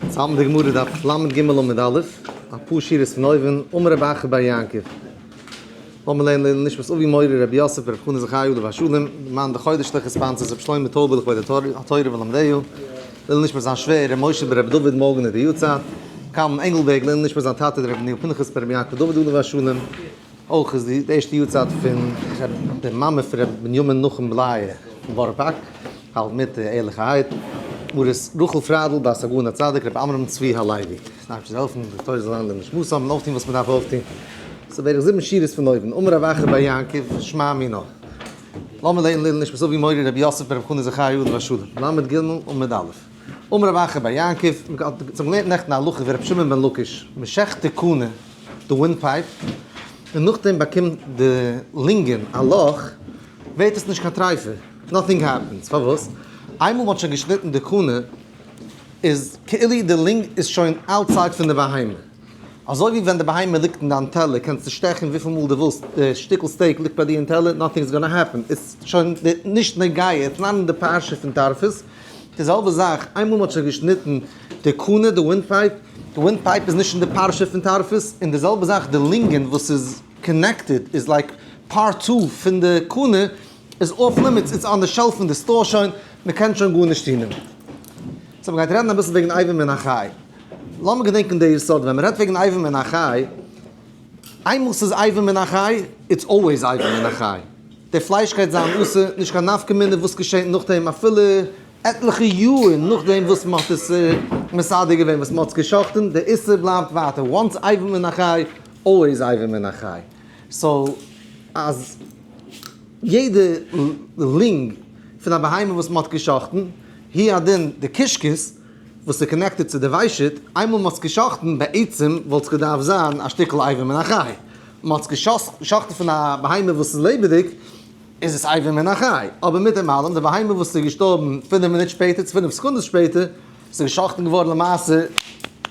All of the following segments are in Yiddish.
צאם די גמרא דף ל"ג עמוד א', אפאר שורות פון אויבן, אמר רבי אחא בר יעקב, לאמיר לערנען לעילוי נשמת אבי מורי רבי יוסף ברב חנא זכרי' עליו השלום, למען די חודש'ליכע sponsors רבי שלמה טויבער לכבוד התורה ולומדיה, לעילוי נשמת זיין שווער רבי משה ברבי דוד מארגנער די יארצייט, קלמן ענגלבערג, לעילוי נשמת זיין טאטע רבי דניאל פנחס ברבי יעקב דוד עליו השלום, אויך איז די ערשטע יארצייט פון די מאמע פון רבי בנימין נחום בלייער פון בארא פארק, האלט מיט די ערליכעהייט, מרת רחל פריידל בת הגאון הצדיק רבי עמרם צבי הלוי. דארף נישט העלפן, די תורה זאל זיין לנשמתם און אויפטון וואס מען דארף אויפטון. ס'איז בערך זיבן שורות פון אויבן, אמר רב אחא בר יעקב, שמע מינה. לאמיר לערנען לעילוי נשמת אבי מורי רבי יוסף ברב חנא זכרי' עליו השלום, ל"ג עמוד א'. אמר רב אחא בר יעקב, מ'האט געלערנט נעכטן א הלכה ווי רבי שמעון בן לקיש, מ'שעכט די קנה, די windpipe, און נאכדעם באקומט די לונגען א לאך, ווערט עס נישט קיין טרייפע, nothing happens, פארוואס? איינמאל מ'האט שוין געשניטן די קנה, איז כאילו די לונג איז שוין outside פון די בהמה. אזוי ווי ווען די בהמה ליגט אין דיין טעלער קענסטו שטעכן וויפיל מאל דו ווילסט, די שטיקל steak ליגט ביי דיר אין טעלער, nothing is gonna happen, איז שוין נישט נוגע, it's not אין די פרשה פון טרפות. די זעלבע זאך, איינמאל מ'האט שוין געשניטן די קנה, די windpipe, די windpipe איז נישט אין די פרשה פון טרפות, און די זעלבע זאך די לונגען וואס איז connected איז like part two פון די קנה איז off limits, it's on the shelf אין די store שוין, מ'קען שוין גארנישט טון דערמיט. so מ'גייט רעדן אביסל וועגן אבר מן החי. לאמיר געדענקען די יסוד, ווען מ'רעדט וועגן אבר מן החי, איינמאל ס'איז אבר מן החי, it's always אבר מן החי. די פלייש גייט זיין אסור, נישט קיין נפקא מינה וואס געשעט נאכדעם, אפילו עטליכע יאר נאכדעם וואס מ'האט עס מסדר געווען, וואס מ'האט עס גע'שחט'ן, די איסור בלייבט ווייטער, once אבר מן החי, always אבר מן החי. so אז יעדע לונג פון א בהמה וואס מ'האט גע'שחט'ן, הוא הדין די קישקעס וואס איז connected צו די ושט, איינמאל מ'האט עס גע'שחט'ן, בעצם וואלט עס געדארפט זיין א שטיקל אבר מן החי. מ'האט עס גע'שחט'ן פון א בהמה וואס איז לעבעדיג, איז עס אבר מן החי. אבער מיט דעם אלעם, די בהמה וואס איז געשטארבן פינף מינוט שפעטער, צו פינף סעקונדעס שפעטער, איז גע'שחט'ן געווארן למעשה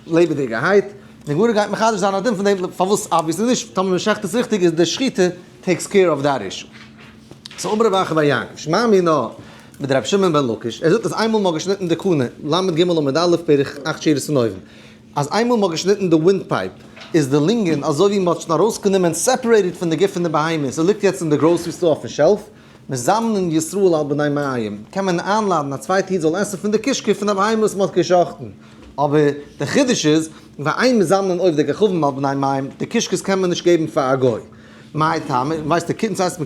לעבעדיגערהייט. די גמרא גייט מחדש זיין א דין פון דעם, פארוואס obviously נישט, טאמער מ'שחט עס ריכטיג איז די שחיטה takes care of that issue. so אמר רב אחא בר יעקב, שמע מינה מדרבי שמעון בן לקיש, ער זאגט אז איינמאל מ'האט געשניטן די קנה, ל"ג עמוד א' בערך אכט שורות פון אויבן, אז איינמאל מ'האט געשניטן די windpipe איז די לונגען אזוי ווי מ'האט שוין ארויסגענומען separated פון די גוף פון די בהמה, ס'ליגט יעצט אין די grocery store אויפן shelf, מזמנין ישראל על בני מעים, קען מען איינלאדן א צווייטע איד זאל עסן פון די קישקע פון די בהמה וואס מ'האט גע'שחט'ן, אבער די חידוש איז, ואין מזמנין עובדי כוכבים על בני מעים, די קישקעס קען מען נישט געבן פאר א גוי. מאי טעמא, ווייסט די קינד ס'הייסט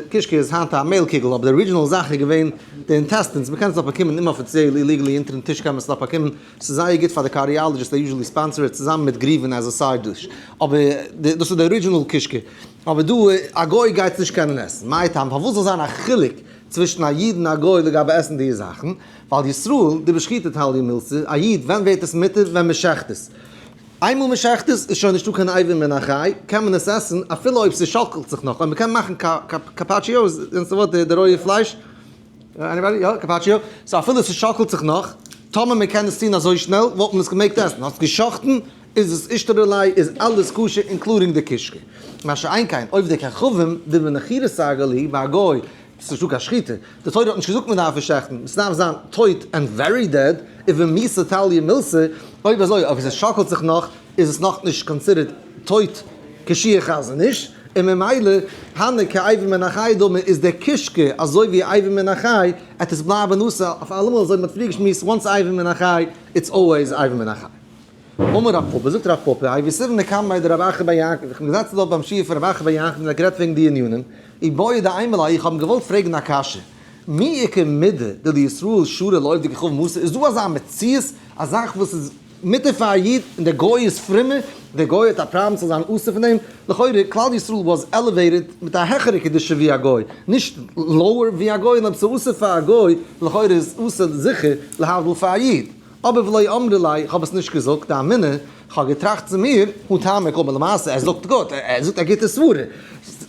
קישקע איז היינט א מעהל קוגל אבער די original זאך איז געווען די intestines, מ'קען עס נאך באקומען אומאפיציעל illegally אונטערן טיש קען מען עס נאך באקומען, ס'איז זייער גוט פאר די cardiologist they usually sponsor it צוזאמען מיט גריוון as a side dish, אבער דאס איז די original קישקע, אבער דא א גוי גייט עס נישט קענען עסן, מאי טעמא פארוואס זאל זיין א חילוק צווישן א איד און א גוי לגבי עסן די זאכן, ווייל ישראל דבשחיטה תליא מילתא, א איד ווען ווערט עס מותר ווען מ'שחט עס. איינמאל מען שעכט עס איז שוין נישטא קיין אבר מן החי, קען מען עס עסן אפילו אויב ס'שאקלט זיך נאך, אויב מ'קען מאכן carpaccio, איז ווארט די רויע פלייש? anybody? יא, carpaccio, so אפילו ס'שאקלט זיך נאך, טאמער מ'קען עס טון אזוי שנעל, וואלט מען עס געמעגט עסן, האסט געשאכטן, איז עס אישתרי ליה, איז אלעס כשר including די קישקע. מה שאין כן, עובדי כוכבים, דבנחירא סגי להו, ביי א גוי, ס'איז נישטא קיין שחיטה, די תורה האט נישט געזאגט מען דארף עס שעכטן, עס דארף זיין טויט and very dead, ובמיתה תליא מילתא, אויב אזוי אויב עס שאקלט זיך נאך איז עס נאכנישט considered טויט כשיעור חזון איש, און ממילא הני כאבר מן החי דמי איז דער קישקע אזוי ווי אבר מן החי, עט עס בלייבן אסור אויף אלעמאל אזוי ווי מען האט פריער געשמועסט once אבר מן החי it's always אבר מן החי. אמר רב פפא, זאגט רב פפא, הוה יתיבנא קמיה דרב אחא בר יעקב, איך בין געזעצן דארט ביים שיעור פון רב אחא בר יעקב און ער האט גערעדט וועגן די ענינים, איבעיא דאימא ליה, איך האב אים געוואלט פרעגן א קשיא, מי איכא מידי דלישראל שרי לעובדי כוכבים אסור, איז דא אזא מציאות, א זאך וואס איז מותר פאר א איד און דער גוי איז פרומער, דער גוי האט א פראבלעם ס'זאל זיין אסור פון דעם, לכאורה כלל ישראל was elevated מיט א העכערע קדושה ווי א גוי, נישט lower ווי א גוי, און אויב ס'איז אסור פאר א גוי, לכאורה איז אסור זיכער להבדיל פאר א איד. אבער ולא אמרי ליה, איך האב עס נישט געזאגט, דאמינא, כ'האב געטראכט צו מיר, הא טעמא קאמר למעשה, ער זאגט גוט, ער זאגט א גוטע סברה,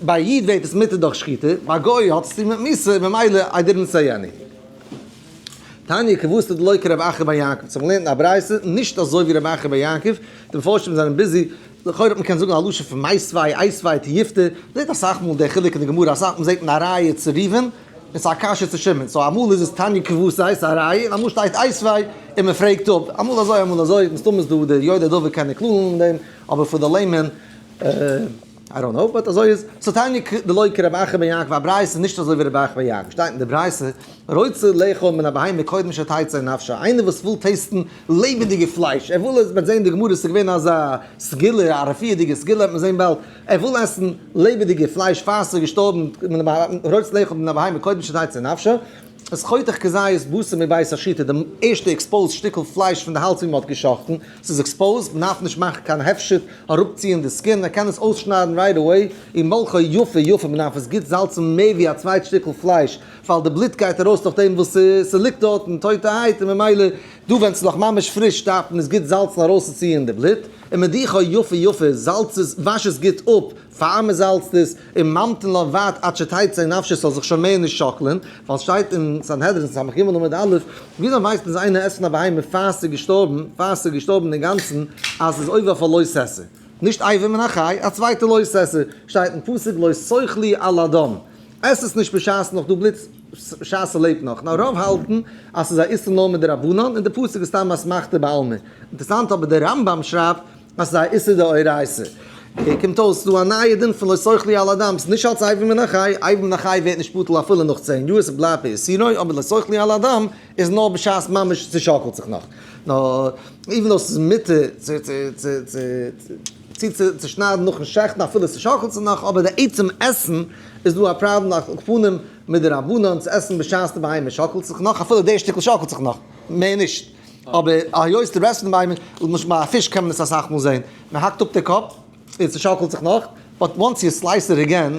ביי א איד ווערט עס מותר דורך שחיטה, ביי א גוי האט עס צו מיט מיתה, ממילא I didn't say anything. תניא כוותיה דלא כרב אחא בר יעקב, ס'האט מען געלערנט אין א ברייתא, נישט אזוי ווי רב אחא בר יעקב, די מפרשים זענען busy, לכאורה האט מען קען זאגן א לשון פון מיתיבי, איתיביה, תיובתא, מ'זעט אסאך מאל די חילוק אין די גמרא, אסאך מאל זעט מען א ראיה צו ראובן. און ס'איז א קשיא צו שמעון, so אמאל איז עס תניא כוותיה, ס'איז א ראיה, און אמאל שטייט איתיביה און מען פרעגט אפ, אמאל אזוי אמאל אזוי, מסתמא איז דא די יודעי דבר קענען קלארן אין דעם, אבער פאר די layman, I don't know, but אזוי איז, so תניא דלא כרבי אחא בן יעקב, א ברייתא איז נישט אזוי ווי רבי אחא בן יעקב, שטייט אין די ברייתא, רוצה לאכול מן הבהמה קודם שתצא נפשה, איינער וואס וויל taste ן לעבעדיגע פלייש, ער וויל עס, מ'וועט זען אין די גמרא ס'איז געווען אזא סגולה, א רפואה'דיגע סגולה וועט מען זען באלד, ער וויל עסן לעבעדיגע פלייש פאר ס'איז געשטארבן, רוצה לאכול מן הבהמה קודם שתצא נפשה, איז חותך כזית בשר מבית השחיטה, די ערשטע exposed שטיקל פלייש פון די האלז ווי מ'האט גע'שחט'ן, ס'איז exposed, מ'דארף נישט מאכן קיין הפשט, אראפציען די skin, ער קען עס אויסשניידן right away, ומולחו יפה יפה, מ'דארף עס גוט זאלצן מער ווי א צווייט שטיקל פלייש, ווייל די בלוט גייט ארויס דורך דעם וואס ס'ליגט דארטן טויטערהייט און ממילא דא ווען ס'איז נאך ממש פריש דארף מען עס גוט זאלצן ארויסצוציען די בלוט, ומדיחו יפה יפה, זאלץ עס, וואש עס גוט אפ פאר מ'זאלצט עס, וממתין לה ווארט עד שתצא נפשה ס'זאל זיך שוין מער נישט שאקלען, ווייל ס'שטייט אין סנהדרין ס"ג עמוד א', וויאזוי ווייסט מען אז איינער עסט פון א בהמה פאר ס'איז געשטארבן, פאר ס'איז געשטארבן אינגאנצן, אז ס'איז עובר אויף א לא תעשה? נישט אבר מן החי, א צווייטע לא תעשה, שטייט אין פסוק לא תאכלו על הדם. עס איז נישט בשעת נאך דא בלוט בשעת ס'לעבט נאך, נאר רוב האלטן אז ס'איז א איסור נאר מדרבנן און די פסוק איז סתם אסמכתא בעלמא. אינטערסאנט אבער דער רמב ם שרייבט אז ס'איז א איסור דאורייתא. קומט אויס ס'דא א נייע דין פון לא תאכלו על הדם, ס'איז נישט אלס אבר מן החי, אבר מן החי ווערט נישט בטל אפילו נאך 10 יאר, ס'בלייבט באיסורו, אבער לא תאכלו על הדם איז נאר בשעת ממש ס'שאקלט זיך נאך. נאר even though ס'איז מותר צו צו צו צו צו צו שניידן נאכן שעכטן אפילו ס'שאקלט זיך נאך, אבער די עצם עסן איז דא א פראבלעם על כל פנים מדרבנן צו עסן בשעת די בהמה שאקלט זיך נאך, אפילו די שטיקל שאקלט זיך נאך, מער נישט, אבער היות די רעסט פון די בהמה, למשל ביי א פיש קען מען עס אסאך מאל זען, מען האקט אפ די קאפ און ס'שאקלט זיך נאך, but once you slice it again,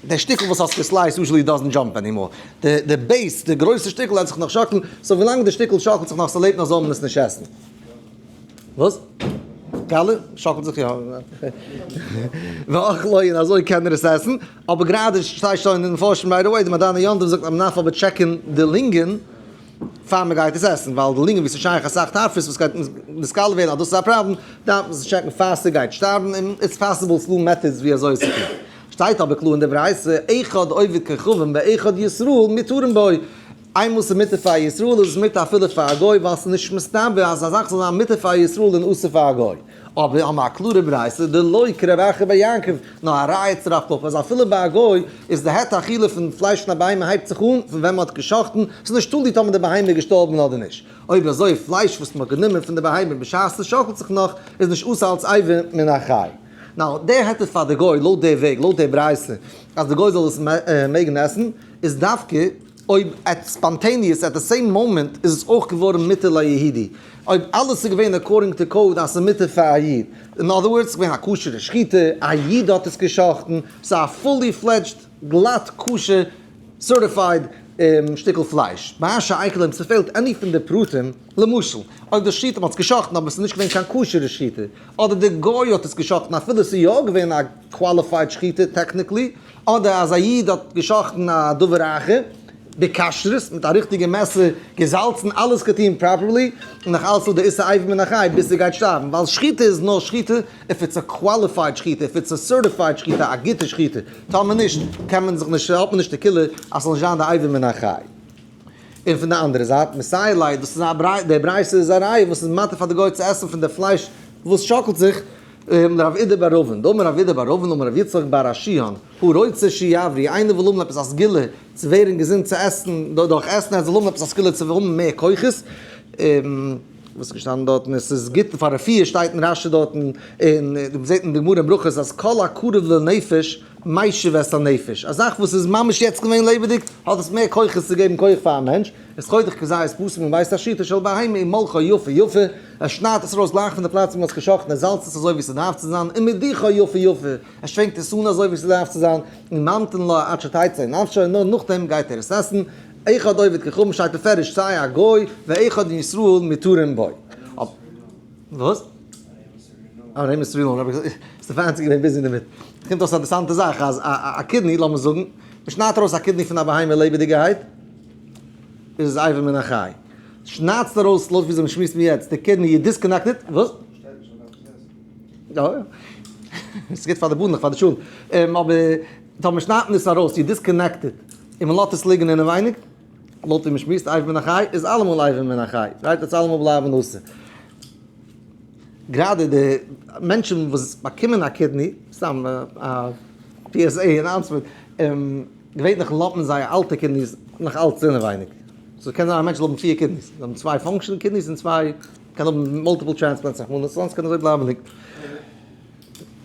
די שטיקל וואס האסט גע slice ט usually doesn't jump anymore, די base, די גרויסע שטיקל וועט זיך נאך שאקלן, so ווילאנג די שטיקל שאקלט זיך נאך ס'לעבט נאך זאל מען עס נישט עסן. וואס? קאלע? שאקלט זיך יא. ואכלו און אזוי קען ער עס עסן, אבער גראדע שטייט שוין אין מפרשים right away, די מעדני יום טוב זאגט אז מ'דארף אבער check ן די לונגען פאר מ'גייט עס עסן, ווייל די לונגען ווי ס'איז שייך אסאך טרפות וואס גייט נתכלה ווערן אז דאס איז א פראבלעם, דארף מען עס check ן פאר ס'גייט שטארבן, און it's possible ס'דא methods ווי אזוי עס צו טון. שטייט אבער קלאר אין די ברייתא, אחד עובד כוכבים ואחד ישראל מותרים בו. איינמאל ס'איז מותר פאר א ישראל איז עס מותר אפילו פאר א גוי ווייל ס'איז נישט מסתבר אז א זאך זאל זיין מותר פאר א ישראל און אסור פאר א גוי. אבער האבן מיר א קלארע ברייתא דלא כרבי אחא בר יעקב, נאר א ראיה צו רב פפא אז אפילו ביי א גוי איז די היתר אכילה פון פלייש פון א בהמה הייבט זיך אן פון ווען מ'האט גע'שחט'ן, ס'איז נישט תלוי טאמער די בהמה איז געשטארבן אדער נישט. אויב אזוי פלייש וואס מ'האט גענומען פון די בהמה בשעת ס'שאקלט זיך נאך איז נישט אסור אלס אבר מן החי. now דער היתר פאר די גוי לויט די וועג לויט די ברייתא אז די גוי זאל עס מעגן עסן איז דווקא אויב at spontaneous at the same moment איז עס אויך געווארן מותר ליהודי, אויב אלעס איז געווען according to code אז ס'איז מותר פאר א איד, אין other words ס'איז געווען א כשר'ע שחיטה, א איד האט עס גע'שחט'ן, ס'איז א fully fledged גלאט כשר certified שטיקל פלייש, מה שאין כן אויב ס'פעלט any פון די פרטים, למשל אויב די שחיטה מ'האט עס גע'שחט'ן אבער ס'איז נישט געווען קיין כשר'ע שחיטה, אדער די גוי האט עס גע'שחט'ן אפילו ס'איז יא געווען א qualified שחיטה technically, אדער אז א איד האט גע'שחט'ן א דבר אחר בכשרות מיט א ריכטיגע מעסער, געזאלצן, אלעס געטון properly, און נאך אלס איז דא די איסור אבר מן החי ביז ס'גייט שטארבן, ווייל שחיטה איז נאר שחיטה if it's a qualified שחיטה, if it's a certified שחיטה, א גוטע שחיטה, טאמער נישט קען מען זיך נישט, האט מען נישט די קולא אז ס'זאל נישט זיין די אבר מן החי. און פון די אנדערע זייט, מסייע ליה, דאס איז א ברייתא, די ברייתא איז א ראיה וואס איז מתיר פאר די גוי צו עסן פון די פלייש וואס שאקלט זיך, רב אידי בר אבין, דאמר רב אידי בר אבין אמר רב יצחק בר אשיאן, הרוצה שיבריא, איינער וויל האבן עפעס א סגולה צו ווערן געזונט צו עסן, דורך עסן ער זאל האבן עפעס א סגולה צו האבן מער כוחות, וואס איז געשטאנען דארטן, עס איז גוט פאר רפואה שטייט אין רשי דארטן, און מ'זעט אין די גמרא אין ברכות אז כל הקרוב לנפש משיב את הנפש, א זאך וואס איז ממש יעצט געווען לעבעדיג, האט עס מער כוחות צו געבן כח פאר א מענטש, איז חותך כזית בשר מבית השחיטה של בהמה ומולחו יפה יפה, ער שניידט עס ארויס גלייך פון די פלאץ ווי מען האט עס געשחט'ן, ער זאלצט עס אזוי ווי ס'דארף צו זיין, ומדיחו יפה יפה, ער שווענקט עס אן אזוי ווי ס'דארף צו זיין, וממתין לה עד שתצא נפשו, און נאר נאכדעם גייט ער עס עסן, אחד עובד כוכבים שטייט בפירוש סיי א גוי ואחד ישראל מותרים בו. וואס? אה, ר' ישראל נאר, אבער איז די פיינטסטע געווען busy דערמיט. קומט אויס א אינטערעסאנטע זאך אז א kidney, לאמיר זאגן, מען שניידט ארויס א kidney פון א בהמה לעבעדיגערהייט, איז עס אבר מן החי. שניידסט ארויס, לויט וויאזוי מען שמועסט מיר יעצט, די kidney, you disconnect it, וואס? יא, יא. ס'גוט פאר די באדנעך, פאר די שול. אבער טאמער שניידט מען עס ארויס, you disconnect it. און מען לאזט עס ליגן אינעווייניג, לויט ווי מען שמועסט אבר מן החי איז אלעמאל אבר מן החי, right? וועט עס אלעמאל בלייבן אסור. גראדע די מענטשן וואס באקומען א kidney, סתם א PSA announcement, געווענליך לאזט מען זייער אלטע kidneys נאך אלץ אינעווייניג. so קען זיין א מענטש זאל האבן פיר kidneys, זיי האבן צוויי functioning kidneys און צוויי, קען האבן multiple transplants רחמנא לצלן, ס'קען אזוי בלייבן ליגן.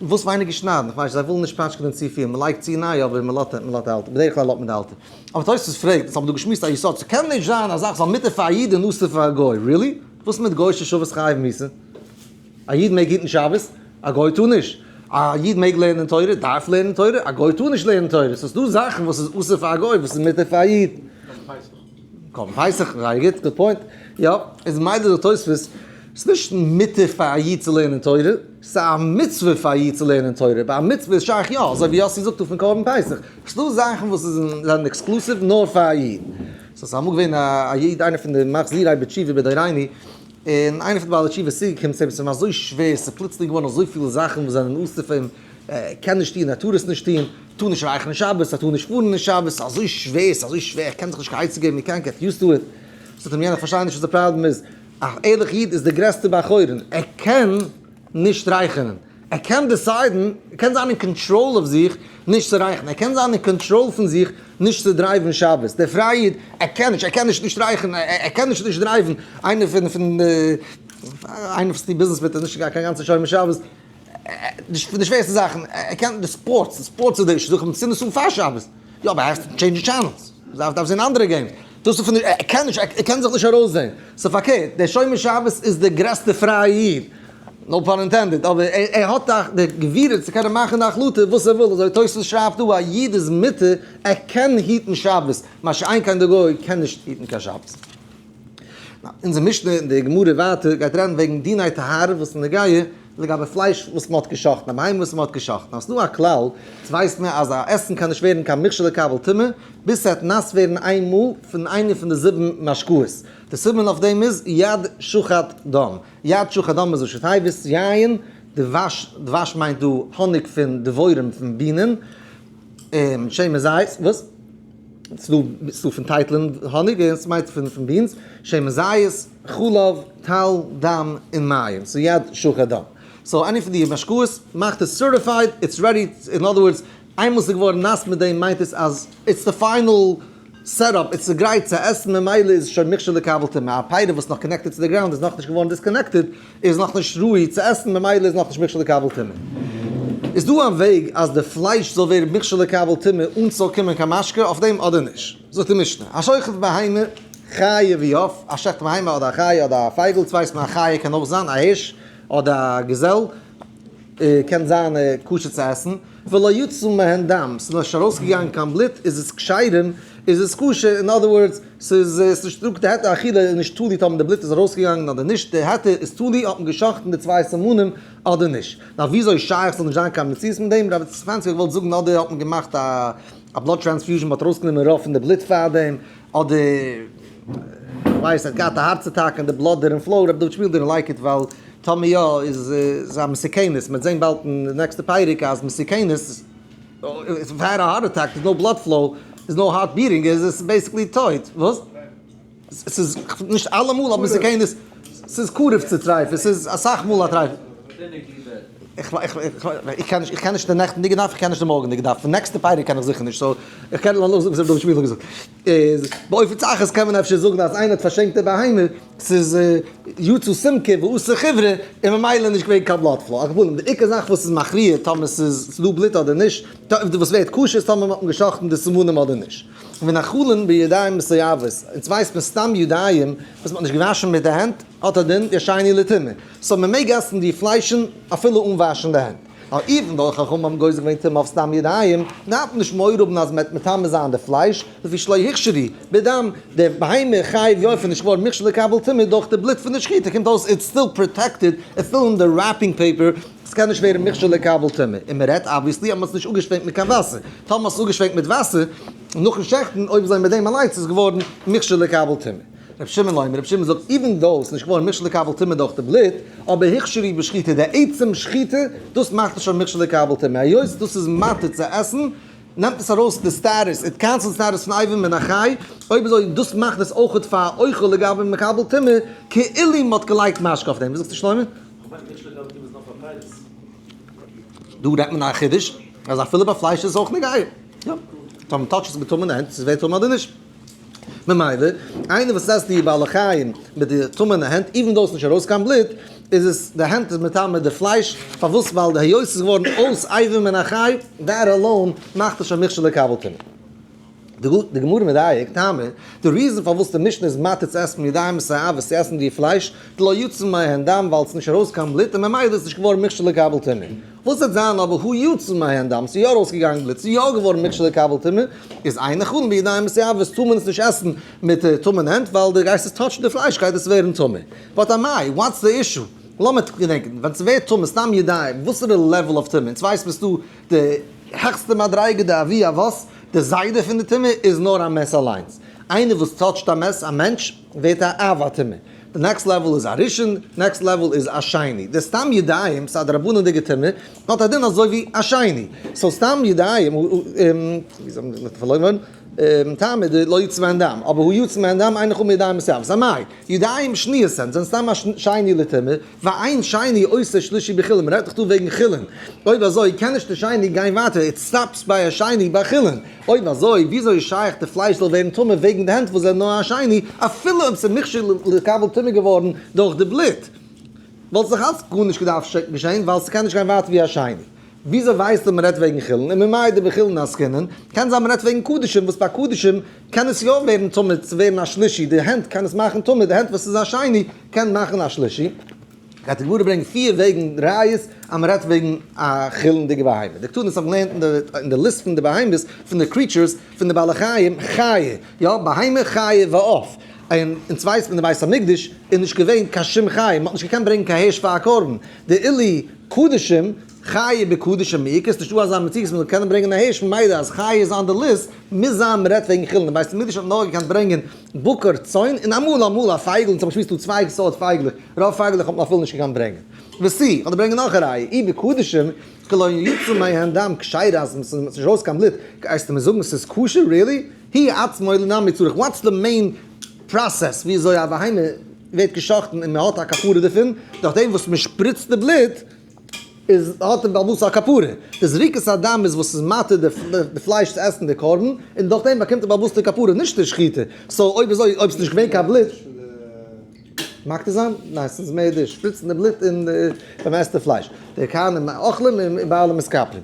וואס ווייניגער שניידן, איך ווייס זיי ווילן נישט פאטשקענען צופיל, מען לייגט צו נייע אבער מען לאזט מען לאזט די אלטע, בדרך כלל לאזט מען די אלטע. אבער תוספות פרעגט, אונז האבן דא געשמועסט א יסוד, ס'קען נישט זיין א זאך זאל מותר פאר א איד און אסור פאר א גוי, really? וואס מיט גוי'שע שבת חייב מיתה? א איד מעג היטן שבת, א גוי טאר נישט. א איד מעג לערנען תורה, דארף לערנען תורה, א גוי טאר נישט לערנען תורה. ס'איז דא זאכן וואס איז אסור פאר א גוי וואס איז מותר פאר א איד. קרבן פסח, זייער גוט, good point. יא, איז מיידל זאגט תוספות, ס'איז נישט מותר פאר א איד צו לערנען תורה, ס'איז א מצוה פאר א איד צו לערנען תורה, ביי א מצוה איז שייך יא, אזוי ווי יאסי זאגט דא פון קרבן פסח, ס'איז דא זאכן וואס זענען exclusive נאר פאר א איד. ס'איז אמאל געווען א איד איינער פון די מחזירי בתשובה בדורינו, און איינער פון די בעלי תשובה איז צוגעקומען צו אים, ס'איז אים אזוי שווער, ס'איז פלוצלינג געווארן אזויפיל זאכן וואס זענען אסור פאר אים, ער קען נישט טון, ער טאר עס נישט טון, טאר נישט רייכערן שבת, ער טאר נישט פארן אין שבת, ס'איז אזוי שווער, ס'איז אזוי שווער, ער קען זיך נישט קיין עצה געבן, he can't get used to it. זאגט אים יענער, איך פארשטיי נישט וואס די פראבלעם איז, א ערליכע איד איז די גרעסטע בן חורין, ער קען נישט רייכערן, ער קען decide ן, ער קען זיין אין קאנטראל אויף זיך נישט צו רייכערן, ער קען זיין אין קאנטראל פון זיך נישט צו drive ן שבת, דער פרייע איד, ער קען נישט, ער קען נישט נישט רייכערן, ער קען נישט נישט drive ן, איינער פון פון איינער וואס טוט ביזנעס מיט איז נישט קיין גאנצע שומר שבת, פון די שווערסטע זאכן, ער קען די sports, sports איז די issue, זאג איך אים צינד עס אן פאר שבת, יא אבער I have to change די channels, דארף דארף זען אנדערע games, דאס איז פון די, ער קען נישט, ער קען זיך נישט ארויסזען, ס'איז פארקערט, דער שומר שבת איז דער גרעסטע פרייע איד, no pun intended, אבער ער האט די גבורה צו קענען מאכן די החלטה וואס ער וויל, אזוי תוספות שרייבט דא, א איד איז מותר, ער קען היטן שבת, מה שאין כן די גוי קען נישט היטן קיין שבת. אונזער משנה אין די גמרא ווייטער גייט רעדן וועגן דיני טהרה וואס איז נוגע לגבי פלייש וואס מען האט גע'שחט'ן, א בהמה וואס מען האט גע'שחט'ן. אז ס'דא א כלל, צו ווייסט מען אז א עסן קען נישט ווערן קיין מכשול לקבל טומאה ביז ס'וועט נאס ווערן איין מאל פון איינע פון די זיבן משקאות. די סימן אויף דעם איז יד שחט דם. יד שחט דם איז ראשי תיבות יין, דבש, דבש מיינט דא האניג פון דבורים פון בינען, און שמן זית, וואס? ס'דא פון טייטלען האניג און ס'מיינט פון beans, שמן זית, חלב, טל, דם, און מים, so יד שוחט דם. so any פון די משקאות מאכט עס certified, it's ready, in other words, איינמאל ס'איז געווארן נאס מיט דעם מיינט עס אז it's the final setup, it's גרייט צו עסן ממילא איז שוין מוכשר לקבל טומאה, א פירה וואס נאך connected צו די ground איז נאכנישט געווארן disconnected, איז נאכנישט ראוי צו עסן ממילא איז נאכנישט מוכשר לקבל טומאה. איז דא א וועג אז די פלייש זאל ווערן מוכשר לקבל טומאה אן ס'זאל קומען קיין משקה אויף דעם אדער נישט? זאגט די משנה, השוחט בהמה חיה ועוף, א שעכט בהמה אדער א חיה אדער א פייגל, צו ווייסט מען א חיה קען אויך זיין א הירש אדער א געזעל, קען זיין כשר צו עסן, ולא יצא מהן דם, ס'איז נישט ארויסגעגאנגען קיין בלוט, איז עס כשרים, איז עס כשר, in other words, ס'איז נישט דא, די היתר אכילה איז נישט תלוי טאמער די בלוט איז ארויסגעגאנגען אדער נישט, די היתר איז תלוי האט מען גע'שחט'ן די צוויי סימנים אדער נישט. נאר וויאזוי שייך ס'זאל נישט זיין קיין מציאות מיט דעם, רבי ספענסער האט געוואלט זאגן אדער האט מען געמאכט א blood transfusion, מ'האט ארויסגענומען רוב פון די בלוט פארדעם, אדער כ'ווייס ער האט געהאט א הארץ אטאקע און די blood didn't flow, רבי דוד שפיל didn't like it ווייל טאמער יא איז עס א מסוכנת, מ'וועט זען באלד אין די נעקסטע פרק אז מסוכנת פאר א heart attack איז no blood flow איז no heart beating איז עס basically טויט, וואס? ס'איז נישט אלעמאל אבער מסוכנת, ס'איז קרוב צו טרייף, עס איז אסאך מאל א טרייף. איך קען נישט, איך קען נישט די נעכטנדיגע דף, איך קען נישט די מארגנדיגע דף, די נעקסטע פרק קען איך זיכער נישט, so איך קען נאר נאכזאגן וואס ר' דוד שמידל האט געזאגט. איז באופן צחות קען מען אפשר זאגן אז איינער האט פארשעמט די בהמה, ס'איז יצא סומקא ואתא חיורא, און ממילא נישט געווען קיין blood flow. על כל פנים, די עיקר זאך וואס איז מכריע טאמער ס'איז דא בלוט אדער נישט, וואס ווערט כשר איז טאמער מ'האט גע'שחט'ן די סימנים אדער נישט. ונאכלין בידיים מסואבות, אונז ווייסט מען סתם ידיים וואס מ'האט נישט געוואשן מיט די הענט האט א דין ישני לטומאה, so מ'מעג עסן די פליישן אפילו אן וואשן די הענט. נאר even though חכמים האבן גוזר געווען טומאה אויף סתם ידיים, דארף מען נישט מורא האבן אז מ'וועט מטמא זיין די פלייש, לפי שלא הוכשרו בדם, די בהמה חיה ועוף איז נישט געווארן מוכשר לקבל טומאה דורך די בלוט פון די שחיטה, קומט אויס it's still protected, it's still אין די wrapping paper, ס'קען נישט ווערן מוכשר לקבל טומאה, און מ'רעדט obviously אז מ'האט עס נישט אפגעשווענקט מיט קיין וואסער, טאמער האסט עס אפגעשווענקט מיט וואסער, נאכן שעכטן, אויב אזוי מיט דעם אליינס איז געווארן מוכשר לקבל טומאה. רבי שמעון אומר, רבי שמעון זאגט, even though ס'איז נישט געווארן מוכשר לקבל טומאה דורך די בלוט, אבער הוכשרו בשחיטה, די עצם שחיטה, דאס מאכט עס שוין מוכשר לקבל טומאה, היות דאס איז מתיר צו עסן. נעמט עס ארויס די status, it cancels status פון אבר מן החי, אויב אזוי דאס מאכט עס אויכעט פאר אוכל לגבי מקבל טומאה, כאילו מ'האט געלייגט משקה אויף דעם. וואס זאגסטו שלמה? כ'מיין מכשול לקבל טומאה איז נאר פאר פירות. דא רעדט מען א חידוש אז אפילו ביי פלייש איז עס אויך נוגע. יא. טאמער touch ט עס מיט טמא'נע הענט, צו עס ווערט טמא אדער נישט. ממילא, איינער וואס עסט די בעלי חיים מיט די טמא'נע הענט, even though עס איז נישט ארויס קיין בלוט, איז עס, די הענט איז מטמא די פלייש, פארוואס? ווייל די היות עס איז געווארן אויס אבר מן החי, that alone מאכט עס שוין מוכשר לקבל טומאה. די גמרא מדייק, טעמא, די reason פארוואס די משנה איז מתיר צו עסן מידיים מסאיו צו עסן די פלייש, דלא יצא מהן דם ווייל עס איז נישט ארויס קיין בלוט און ממילא איז עס נישט געווארן מוכשר לקבל טומאה. וואס וועט זיין אבער הא יצא מהן דם, ס'איז יא ארויסגעגאנגען בלוט, ס'איז יא געווארן מוכשר לקבל טומאה, איז אין אוכלין בידיים מסואבות טאר מען עס נישט עסן מיט טמא'נע הענט ווייל די גייסט עס touch ן די פלייש גייט עס ווערן טמא. but אמאי, what's the issue? לאמיר געדענקען, ווען ס'ווערט טמא סתם ידיים, וואסערע level of טומאה? אונז ווייסט ביסטו די העכסטע מדריגה די אבי אבות, די זיידע פון די טומאה איז נאר א מת אליינס. איינער וואס touch ט א מת, א מענטש, ווערט א אב הטומאה. די next level איז א ראשון, next level איז א שני. די סתם ידיים, ס'איז א דרבנן'דיגע טומאה, האט א דין אזוי ווי א שני. so סתם ידיים, ווי זאל מען פארלוירן ווערן, טעמא דלא יצא מהן דם, אבער הא יצא מהן דם אין אוכלין בידיים מסואבות. אמאי, ידיים שניות הן, זענען סתם א שני לטומאה, ואין שני עושה שלישי בחולין, מ'רעדט דאך דא וועגן חולין, אויב אזוי קען נישט די שני גיין ווייטער, it stops ביי א שני ביי חולין, אויב אזוי וויאזוי איז שייך די פלייש זאל ווערן טמא וועגן די הענט וואס זענען נאר א שני, אפילו אויב ס'איז מוכשר לקבל טומאה געווארן דורך די בלוט, וואלט זיך אלץ גארנישט געדארפט געשען ווייל ס'קען נישט גיין ווייטער ווי א שני. וויאזוי ווייסטו מ'רעדט וועגן חולין? און ממאי דבחולין עסקינן? קען זיין מ'רעדט וועגן קדשים וואס ביי קדשים קען עס יא ווערן טמא צו ווערן א שלישי, די הענט קען עס מאכן טמא, די הענט וואס איז א שני קען מאכן א שלישי. גייט די גמרא ברענגען פיר וועגן ראיות אז מ'רעדט וועגן א חולין'דיגע בהמה. די קטנות האבן געלערנט אין די ליסט פון די בהמות, פון די creatures, פון די בעלי חיים, חיה, יא, בהמה, חיה ועוף. און אונז ווייסט מען די בית המקדש איז נישט געווען קיין שום חיה, מ'האט נישט געקענט ברענגען קיין הערש פאר א קרבן, דאילו קדשים, חיה בקדשים מי איכא, ס'נישטא אזא מציאות מ'זאל קענען ברענגען א הערש, ממילא אז חיה איז on the list, מוז זיין מ'רעדט וועגן חולין, די בית המקדש האט נאר געקענט ברענגען בקר צאן, און אמאל אמאל א פייגל, אונז האבן געשמועסט דא צוויי סארט פייגלעך, רוב פייגלעך האט מען אפילו נישט געקענט ברענגען. וסי, כ'וועל דיר ברענגען נאך א ראיה, אי בקדשים, כלא יצא מהן דם כשרה אז ס'איז נישט ארויס קיין בלוט, גייסטו מיר זאגן ס'איז כשר? really? הוא עצמו נמי צריך, what's the main process וויאזוי א בהמה ווערט גע'שחט'ן און מ'האט א כפרה דערפון? דורך דעם וואס מ'שפריצט די בלוט איז האט דער בעל הבית א כפרה. די זריקת הדם איז וואס איז מתיר די פלייש צו עסן די קרבן, און דורך דעם באקומט דער בעל הבית די כפרה, נישט די שחיטה. so אויב אזוי אויב ס'איז נישט געווען קיין בלוט. מקטיר זיין? ניין ס'איז מער די שפריצן די בלוט אין די ווען מ'עסט די פלייש. די כהנים אוכלים און בעלים מתכפרים.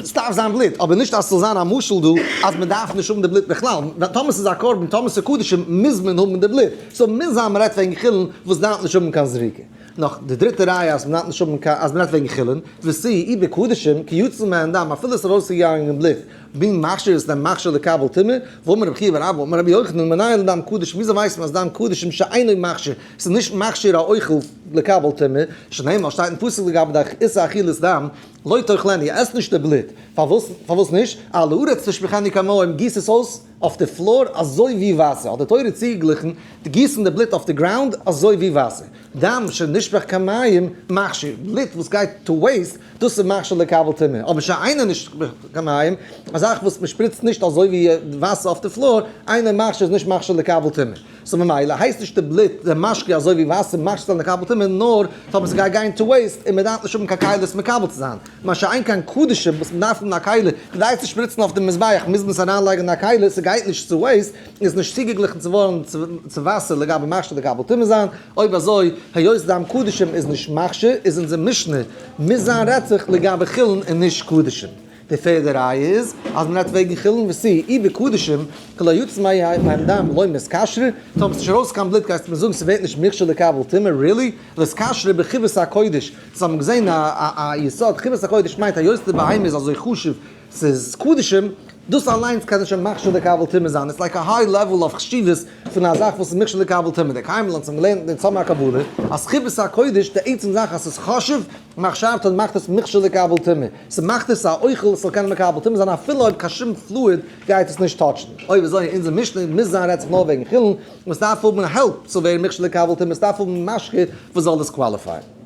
ס'דארף זיין בלוט, אבער נישט אז ס'זאל זיין א משל דא אז מ'דארף נישט האבן די בלוט בכלל. טאמער ס'איז א קרבן, טאמער ס'איז קדשים, מוז מען האבן די בלוט. so מוז זיין מ'רעדט וועגן חולין וואס דארף נישט האבן קיין זריקה. נאך די דריטע ראיה אז מ'דארף נישט האבן קיין, אז מ'רעדט וועגן חולין, וסי אי בקדשים, כי יצא מהן דם, אפילו ס'איז ארויסגעגאנגען בלוט, מי מכשיר איז דען מכשיר לקבל טומאה? ואמר רבי חייא בר אבא אמר רבי יוחנן מנין לדם קדשים, וויאזוי ווייסט מען אז דם קדשים שאינו מכשיר, ס'איז נישט מכשיר א אוכל לקבל טומאה, שנאמר שטייט אין פסוק לגבי די איסור אכילת דם, לא תאכלנו, עס נישט די בלוט, פארוואס פארוואס נישט? על הארץ תשפכנו כמים, גיס עס אויס אויף די floor אזוי ווי וואסער, האט די תורה צוגעגליכן די גיסן די בלוט אויף די ground אזוי ווי וואסער, דם שנשפך כמים מכשיר, בלוט וואס גייט to waste, דאס איז מכשיר לקבל טומאה, אבער שאינו נשפך כמים, א זאך וואס מען שפריצט נישט אזוי ווי וואסער אויף די floor, אינו מכשיר איז נישט מכשיר לקבל טומאה. so ממילא הייסט נישט די בלוט די משקה אזוי ווי וואסער מכשיר זיין לקבל טומאה נאר טאמער ס'גייט גיין to waste און מ'דארף נישט האבן קיין כלי עס מקבל צו זיין, מה שאין כן קדשים וואס מ'דארף האבן א כלי כדי צו שפריצן אויף די מזבח מוז מען עס אריינלייגן אין א כלי, ס'גייט נישט צו waste, איז נישט צוגעגליכן צו ווארן צו וואסער לגבי מכשיר לקבל טומאה זיין, אויב אזוי היות דם קדשים איז נישט מכשיר איז אונזער משנה מוז זיין רעדט זיך לגבי חולין און נישט קדשים. די פערדע ראיה איז אז מען רעדט וועגן חולין וסי אי בקדשים כלא יצא מהם דם לא מתכשרין, טאמער ס'נישט ארויס קיין בלוט גייסטו מיר זאגן ס'ווערט נישט מוכשר לקבל טומאה, really? להתכשרא בחיבת הקודש, דאס האבן מיר געזען א יסוד, חיבת הקודש מיינט היות די בהמה איז אזוי חשוב, ס'איז קדשים, דאס אליינס קען שוין מכשיר לקבל טומאה זיין, it's like a high level of חשיבות פון א זאך וואס איז מכשיר לקבל טומאה, די קיימא לן האבן געלערנט אין צמא הקבלה אז חיבת הקודש די עצם זאך אז ס'איז חשוב, מחשבתן מאכט עס מוכשר לקבל טומאה, ס'מאכט עס א אוכל ס'זאל קענען מקבל טומאה זיין אפילו אויב קיין שום fluid גייט עס נישט touch ן. אויב אזוי אונזער משנה מוז זיין רעדט זיך נאר וועגן חולין, און ס'דארף האבן help ס'זאל ווערן מוכשר לקבל טומאה, ס'דארף האבן משקה וואס זאל עס qualify ען.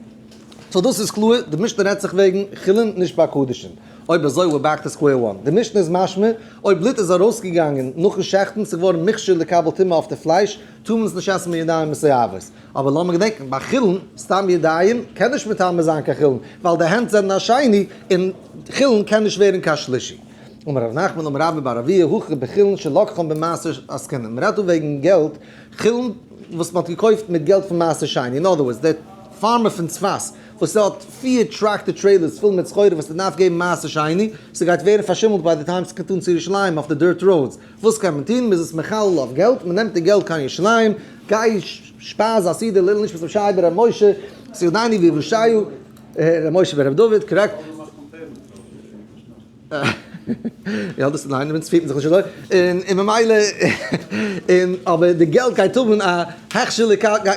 So דאס איז קלאר, די משנה רעדט זיך וועגן חולין נישט ביי קדשים. אויב אזוי we're back to square one. די משנה איז משמע, אויב בלוט איז ארויסגעגאנגען נאכן שעכטן, ס'איז געווארן מוכשר לקבל טומאה אויף די פלייש, טאר מען עס נישט עסן מיט ידיים מסואבות. אבער לאמיר געדענקען, ביי חולין, סתם ידיים, קען נישט מטמא זיין קיין חולין, ווייל די הענט זענען א שני, און חולין קען נישט ווערן קיין שלישי. אמר רב נחמן אמר רבה בר אבוה הכא בחולין שלקחן במעשר עסקינן, מ'רעדט דא וועגן געלט, חולין וואס מ'האט געקויפט מיט געלט פון מעשר שני, אין other words, דער farmer פון צפת וואס האט פיר tractor trailers פול מיט סחורה וואס ער דארף געבן מעשר שני, ס'גייט ווערן פארשימלט by the time ס'קומט אן צו ירושלים אויף די dirt roads, וואס קען מען טון? מ'איז עס מחלל אויף געלט, מ'נעמט די געלט קיין ירושלים, גיי שפייז א סעודה לעילוי נשמת רבי ישעי' בר' משה, סעודייני וירושליו, ר' משה בר' דוד, correct? יא דאס ניין אונז פירט מען זיך נישט אזוי, און און ממילא און אבער די געלט גייט האבן א הכשר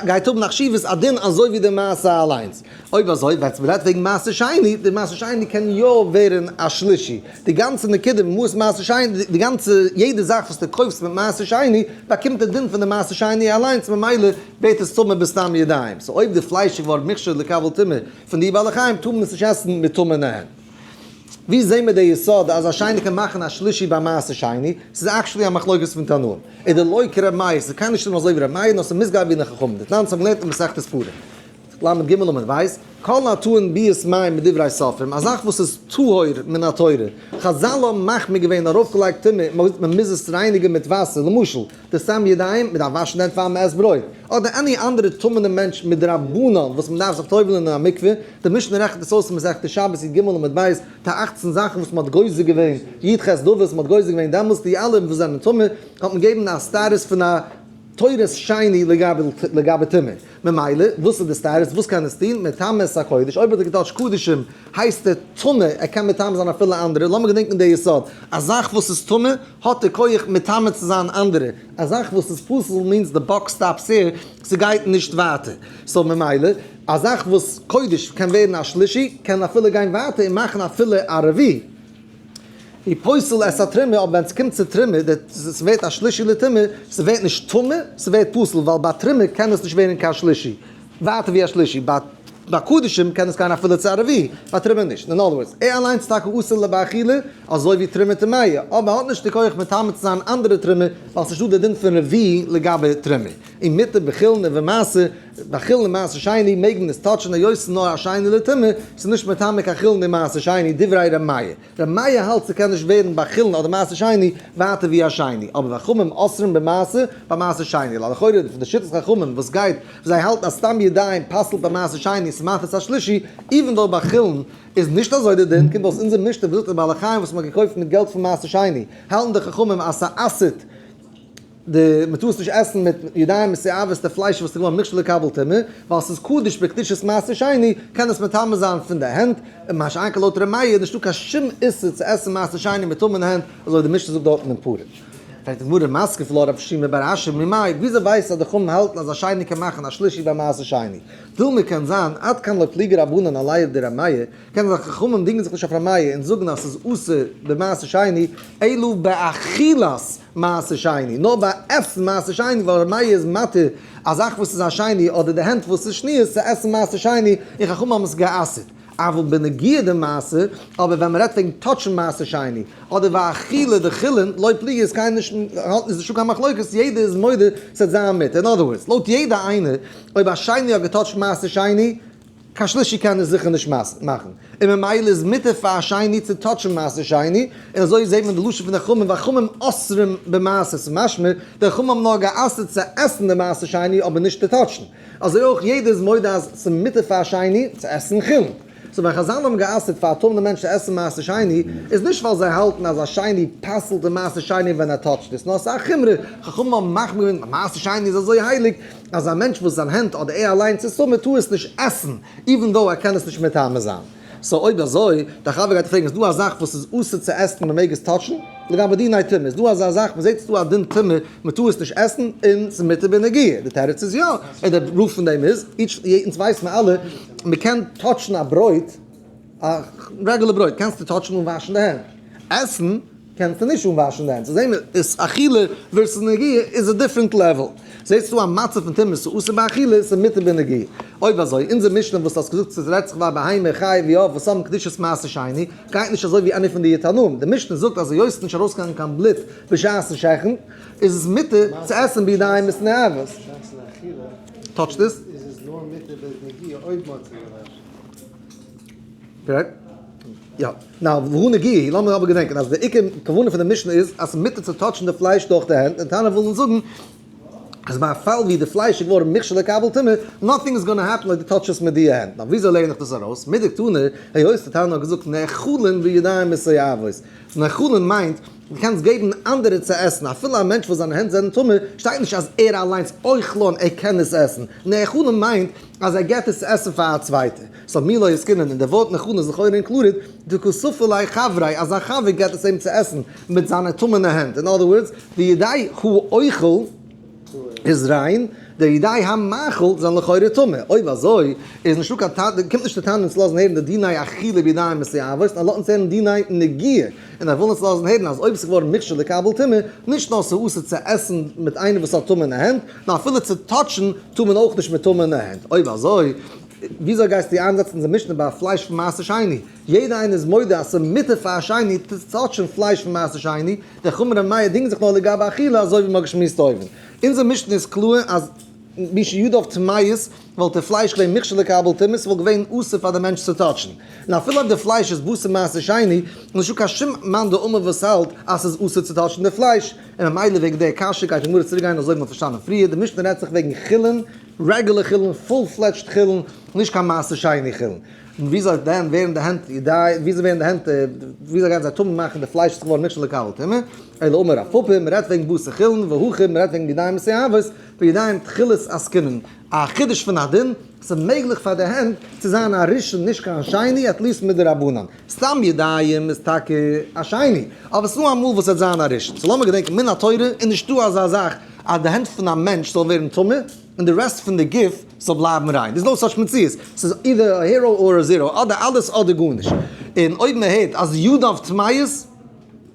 גייט האבן א חשיבות א דין אזוי ווי די מעשה אליינס, אויב אזוי ווען מ'רעדט וועגן מעשר שני, די מעשר שני קען יא ווערן א שלישי, די גאנצע נקודה מעות מעשר שני, די גאנצע יעדע זאך וואס דו קויפסט מיט מעשר שני באקומט די דין פון די מעשר שני אליינס ממילא ווערט עס טמא בסתם ידיים, so אויב די פלייש איז געווארן מוכשר לקבל טומאה פון די בעלי חיים טאר מען עס נישט עסן מיט טמא'נע הענט. ווי זעהן מיר די יסוד אז א שני קען מאכן א שלישי ביי מעשר שני? ס'איז actually א מחלוקת פון תנאים. איז דלא כר' מאיר, ס'קען נישט שטימען אזוי ווי ר' מאיר נאר ס'מוז גיין ווי די חכמים. דתנן האבן געלערנט אין מסכת פרה, ל"ג עמוד ב', כל הטעון ביאת מים מדברי סופרים, א זאך וואס איז טהור מן התורה, חזל האבן מחמיר געווען ארויפגעלייגט טומאה, מ'מוז עס רייניגען מיט וואסער, למשל, די סתם ידיים, מ'דארף וואשן די הענט פאר מ'עסט ברויט, אדער any אנדערע טמא'נע מענטש מדרבנן וואס מ'דארף זיך טובל'ן אין א מקווה, די משנה רעכנט עס אויס אין מסכת שבת י"ג עמוד ב', די 18 זאכן וואס מ'האט גוזר געווען, י"ח דבר וואס מ'האט גוזר געווען דעמאלס, די אלע וואס זענען טמא, האט מען געגעבן א סטאטוס פון א תורת שני לגבי טומאה. ממילא, וואס איז די סטאטוס? וואס קען עס טון? מטמא את הקודש. אויב האט ער געטאטשט קדשים, הייסט ער טמא, ער קען מטמא זיין אפילו אנדערע. לאמיר געדענקען די יסוד, א זאך וואס איז טמא, האט די כח מטמא צו זיין אנדערע. א זאך וואס איז פסול means the buck stops here, ס'גייט נישט ווייטער. So ממילא, א זאך וואס קודש קען ווערן א שלישי, קען אפילו גיין ווייטער און מאכן אפילו א רביעי. ופוסל את התרומה, אבער ווען ס'קומט צו תרומה, ס'ווערט א שלישי לטומאה, ס'ווערט נישט טמא, ס'ווערט פסול, ווייל ביי תרומה קען עס נישט ווערן קיין שלישי, ווייטער ווי א שלישי, ביי קדשים קען עס גיין אפילו צו א רביעי, ביי תרומה נישט. אין other words, ער אליינס איז טאקע אסור לבאכילה, אזוי ווי תרומה טמאה, אבער ער האט נישט די כח מטמא צו זיין אנדערע תרומה, ווייל ס'נישטא די דין פון רביעי לגבי תרומה. ומותר בחולין ובמעשר, ביי חולין און מעשר שני מעג מען עס טאטשן היות ס'איז נאר א שני לטומאה, ס'איז נישט מטמא קיין חולין און מעשר שני, דברי ר' מאיר. ר' מאיר האלט ס'קען נישט ווערן ביי חולין אדער מעשר שני ווייטער ווי א שני, אבער וחכמים אוסרים במעשר ביי מעשר שני, לכאורה פון די שיטת חכמים וואס גייט זיי האלטן אז סתם ידיים פסל'ט ביי מעשר שני ס'מאכט עס א שלישי, even though ביי חולין איז נישט אזוי די דין, קומט אויס אונזער משנה וואס זאגט אז בעלי חיים וואס מ'האט געקויפט מיט געלט פון מעשר שני האלטן די חכמים אז ס'אסר'ט די מ'טאר עס נישט עסן מיט ידיים מסואבות די פלייש וואס איז געווארן מוכשר לקבל טומאה, ווייל ס'איז קדוש בקדושת מעשר שני, קען עס מטמא זיין פון די הענט, און מה שאין כן לויט ר' מאיר איז נישטא קיין שום איסור צו עסן מעשר שני מיט טמא'נע הענט, אזוי ווי די משנה זאגט דארטן אין פרה. פרעגט די גמרא, מתקיף לה רב שימי בר אשי ממאי, וויאזוי ווייסטו אז די חכמים האלטן אז א שני קען מאכן א שלישי ביי מעשר שני? דילמא קען זיין, עד כאן לא פליגי רבנן עליה דר' מאיר, קען זיין חכמים דינגען זיך נישט אויף ר' מאיר און זאגן אז ס'איז אסור במעשר שני, אלא באכילת מעשר שני, נאר ביי עסן מעשר שני, ווייל ר' מאיר איז מתיר א זאך וואס איז א שני אדער די הענט וואס איז שניות צו עסן מעשר שני, און חכמים האבן עס גע'אסר'ט. אבל בנגיעה דמעשר, אבער ווען מ'רעדט וועגן טאטשן מעשר שני, אדער באכילה דחולין, לא פליגי איז קיינער נישט, האלט איז נישטא קיין מחלוקת, יעדער איז מודה ס'וועט זיין מותר. אין other words, לויט יעדע איינער, אויב א שני האט געטאטשט מעשר שני, קיין שלישי קען ער זיכער נישט מאכן, און ממילא איז מותר פאר א שני צו טאטשן מעשר שני, און אזוי זעט מען די לשון פון די חכמים וחכמים אוסרים במעשר, ס'איז משמע די חכמים האבן נאר גע'אסר'ט צו עסן די מעשר שני אבער נישט צו טאטשן, אזוי אויך יעדער איז מודה אז ס'איז מותר פאר א שני צו עסן חולין. So ווען חזל האבן גע'אסר'ט פאר א טמא'נע מענטש צו עסן מעשר שני, איז נישט ווייל זיי האלטן אז א שני פסל'ט די מעשר שני ווען ער טאטשט עס, נאר ס'איז א חומרא, חכמים האבן מחמיר געווען מעשר שני איז אזוי הייליג, אז א מענטש וואס זיין הענט אדער ער אליינס איז טמא טאר עס נישט עסן, even though ער קען עס נישט מטמא זיין. So אויב אזוי, דער חבר גייט פרעגן, איז דא א זאך וואס איז אסור צו עסן און מ'מעג עס טאטשן? לגבי דיני טומאה, איז דא אזא זאך, מ'זעט ס'איז דא א דין טומאה, מ'טאר עס נישט עסן, און ס'איז מותר בנגיעה. די תירוץ איז יא, און דער רוב פון דעם איז, each, אונז ווייסן מיר אלע, מ'קען טאטשן א ברויט, א regular ברויט קענסטו טאטשן אן וואשן די הענט. עסן? קענסטו נישט אנוואשן די הענט. סאו זעהן מיר איז אכילה versus נגיעה איז א different level. זעהסטו א מצב פון טומאה ס'אסור באכילה ס'איז מותר בנגיעה. אויב אזוי, אונזער משנה וואס האסט געזאגט ס'רעדט זיך ביי בהמה חיה ועוף וואס האבן קדושת מעשר שני, גייט נישט אזוי ווי איינער פון די תנאים. די משנה זאגט אז היות ס'נישט ארויסגעגאנגען קיין בלוט בשעת'ן שעכטן, איז עס מותר צו עסן בידיים מתועבות. touch ט עס. Correct? יא. Now, והא נגיעה, לאמיר אבער געדענקען אז די עיקר כוונה פון די משנה איז אז ס'איז מותר צו touch ן די פלייש דורך די הענט, און תנא וויל אונז זאגן אז ביי א פאל ווי די פלייש איז געווארן מוכשר לקבל טומאה, nothing is gonna happen אויב דו touch סט עס מיט די הענט. Now, וויאזוי לערן איך דאס ארויס? מדקתני, היות די תנא האט געזאגט נאכלין בידיים מסואבות. נאכלין מיינט, דו קענסט געבן אנדערע צו עסן, אפילו א מענטש וואס זיינע הענט זענען טמא, שטייט נישט אז ער אליינס אוכלן ער קען עס עסן, נאכלין מיינט אז ער געבט עס צו עסן פאר א צווייטער. סאו מי לא עסקינן, און די ווארט נאכלין איז לכאורה included, דקא ספו ליה חבריה, אז זיין חבר געבט עס אים צו עסן מיט זיינע טמא'נע הענט, in other words, די ידי האוכל איז ריין, די ידי המאכל זענען לכאורה טמא, אויב אזוי איז נישטא קיין טעם, קומט נישט די טענה אונז לאזן הערן די דיני אכילה בידיים מסואבות, נאר לאזט אונז הערן דיני נגיעה, און ער וויל אונז לאזן הערן אז אויב עס איז געווארן מוכשר לקבל טומאה, נישט נאר ס'איז אסור צו עסן מיט איינער וואס האט טמא'נע הענט, נאר אפילו צו touch ן טאר מען אויך נישט מיט טמא'נע הענט, אויב אזוי וויאזוי גייסטו איינזעצן אונזער משנה ביי פלייש פון מעשר שני? יעדער איינער איז מודה אז ס'איז מותר פאר א שני צו touch ן פלייש פון מעשר שני, די חמרא מאי דינגט זיך נאר לגבי אכילה אזוי ווי מ'האט געשמועסט אויבן. אונזער משנה איז קלאר אז מי שידיו טמאות וואלט די פלייש געווען מוכשר לקבל טומאה ס'וואלט געווען אסור פאר די מענטש צו touch ן. און אפילו אויב די פלייש איז בתר מעשר שני איז נישטא קיין שום מאן דאמר וואס האלט אז ס'איז אסור צו touch ן די פלייש. און ממילא וועגן די קשיא גייט די גמרא צוריק גיין אזוי ווי מ'האט פארשטאנען פריער, די משנה רעדט זיך וועגן חולין, regular חולין, full fledged חולין, נישט קיין מעשר שני חולין. און וויאזוי דען ווערן די הענט ידי, וויאזוי ווערן די הענט, וויאזוי גייען זיי טמא מאכן די פלייש איז געווארן מוכשר לקבל טומאה, אלא אמר רב פפא, מען רעדט וועגן בתר חולין, והכא, מען רעדט וועגן ידיים מסואבות, בידיים תחילות עסקינן, א חידוש פון א דין, ס'איז מעגליך פאר די הענט צו זיין א ראשון נישט קיין שני, at least מדרבנן. סתם ידיים איז טאקע א שני, אבער ס'איז דא אמאל וואס ס'וועט זיין א ראשון. So לאמיר געדענקען, מן התורה איז נישטא אזא זאך אז די הענט פון א מענטש זאל ווערן טמא, און די rest פון די גוף זאל בלייבן ריין. There's no such מציאות. ס'איז either א hero or א zero, אדער אלעס אדער גארנישט. און אויב מען הערט אז ידיו טמאות,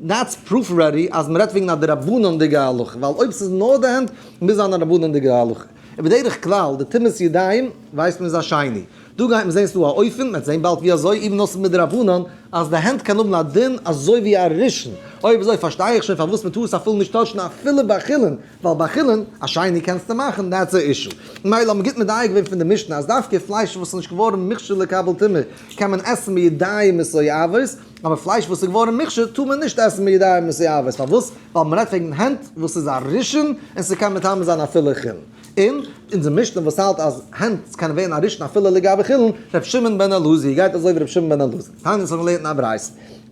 that's proof already אז מען רעדט וועגן א דרבנן'דיגע הלכה, ווייל אויב ס'איז נאר די הענט, מוז זיין א רבנן'דיגע הלכה. און בדרך כלל די טומאת ידיים ווייסט מען איז א שני. דא גייט מען זען ס'דא א אופן, מ'וועט זען באלד ווי אזוי, even though ס'איז מדרבנן, אז די הענט קען האבן א דין אזוי ווי א ראשון. אויב אזוי פארשטיי איך שוין פארוואס מ'טאר עס אפילו נישט touch ן אפילו ביי חולין, ווייל ביי חולין, א שני קענסטו מאכן, that's א issue. ממילא האט מען גוט מדייק געווען פון די משנה אז דווקא פלייש וואס איז נישט געווארן מוכשר לקבל טומאה קען מען עסן בידיים מסואבות, אבער פלייש וואס איז געווארן מוכשר טאר מען נישט עסן בידיים מסואבות, פארוואס? ווייל מען רעדט וועגן הענט וואס איז א ראשון און ס'קען מטמא זיין אפילו חולין. און אונזער משנה וואס האלט אז הענט קענען ווערן א ראשון אפילו לגבי חולין, ר' שמעון בן אלעזר גייט אזוי ווי ר' שמעון בן אלעזר. תניא האט געלערנט אין א ברייתא,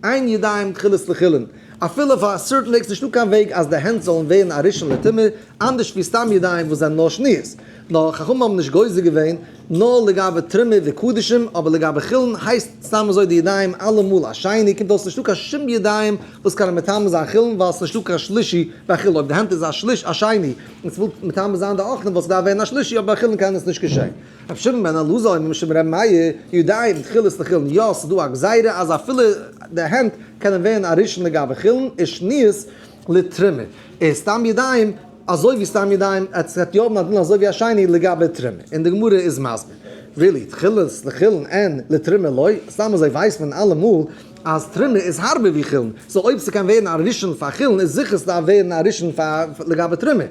אין ידיים תחילות לחולין, אפילו פאר א certain וועג, ס'נישטא קיין וועג אז די הענט זאלן ווערן א ראשון לטומאה, אנדערש ווי סתם ידיים וואס זענען נאר שניות. נאר חכמים האבן נישט גוזר געווען נאר לגבי תרומה וקדשים, אבער לגבי חולין הייסט סתם אזוי די ידיים אלעמאל א שני, קומט אויס נישטא קיין שום ידיים וואס קענען מטמא זיין חולין ווייל ס'נישטא קיין שלישי ביי חולין, אויב די הענט איז א שליש א שני און ס'וויל מטמא זיין די אוכלים וואלט ס'געדארפט ווערן א שלישי אבער ביי חולין קען עס נישט געשען. רבי שמעון בן אלעזר אומר משום רבי מאיר, ידיים תחילות לחולין, יא ס'דא א גזירה אז אפילו די הענט קענען ווערן א ראשון לגבי חולין, ושניות לתרומה, איז סתם ידיים אזוי ווי סתם ידיים, עס וועט יא האבן א דין אזוי ווי א שני לגבי תרומה, און די גמרא איז מסביר, really, תחילות לחולין אין לתרומה לא, סתם אזוי ווייסט מען אלעמאל אז תרומה איז הארבער ווי חולין, so אויב ס'קען ווערן א ראשון פאר חולין איז זיכער ס'דארף ווערן א ראשון פאר לגבי תרומה,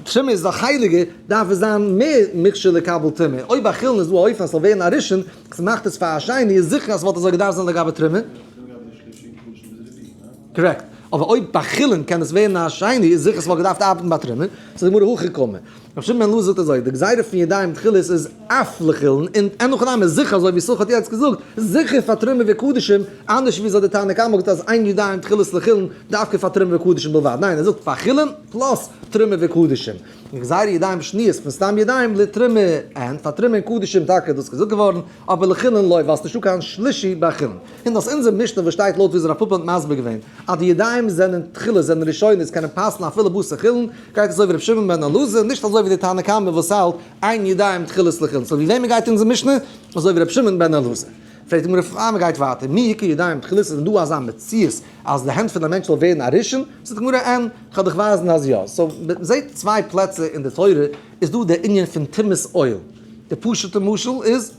תרומה איז דאך הייליגער, דארף עס זיין מער מוכשר לקבל טומאה, אויב ביי חולין איז דא א אופן אז ס'זאל ווערן א ראשון, ס'מאכט עס פאר א שני, איז זיכער אז ס'וואלט אזוי געדארפט זיין לגבי תרומה. Correct. אבער אויב ביי חולין קען עס ווערן א שני, איז זיכער ס'וואלט געדארפט ארבעטן ביי תרומה. So די גמרא הכי קאמר. רבי שמעון בן אלעזר זאגט אזוי, די גזירה פון ידיים תחילות איז אף לחולין, און אין הכי נמי איז זיכער אזוי ווי סוכ האט יעצט געזאגט, זיכער פאר תרומה וקדשים, אנדערש ווי אזוי די תנא קמא זאגט אז אין ידיים תחילות לחולין דווקא פאר תרומה וקדשים בלבד, ניין ער זאגט פאר חולין plus תרומה וקדשים. און גזירה ידיים שניות פון סתם ידיים לתרומה אין, פאר תרומה און קדשים טאקע איז דאס געזאגט געווארן, אבער לחולין לא, ווייל ס'נישטא קיין שלישי ביי חולין. און דאס אונזער משנה וואס שטייט לויט ווי רב פפא האט מסביר געווען אז די ידיים זענען תחילה זענען ראשונות קענען פסל'ן אפילו בתר חולין, גייט אזוי ווי רבי שמעון בן אלעזר, נישט אזוי ווי די תנא קמא וואס האלט אין ידיים תחילות לחולין. So ווי וועמען גייט אונזער משנה? אזוי ווי רבי שמעון בן אלעזר. פרעגט די גמרא פאר מען גייט ווייטער, מי איכא ידיים תחילות איז דען דא אזא מציאות אז די הענט פון א מענטש זאל ווערן א ראשון? זאגט די גמרא אין, כ'וועל דיך ווייזן אז יא. so מען זעט צוויי פלעצער אין די תורה איז דא די ענין פון טומאת אוהל. די פשוט'ע משל איז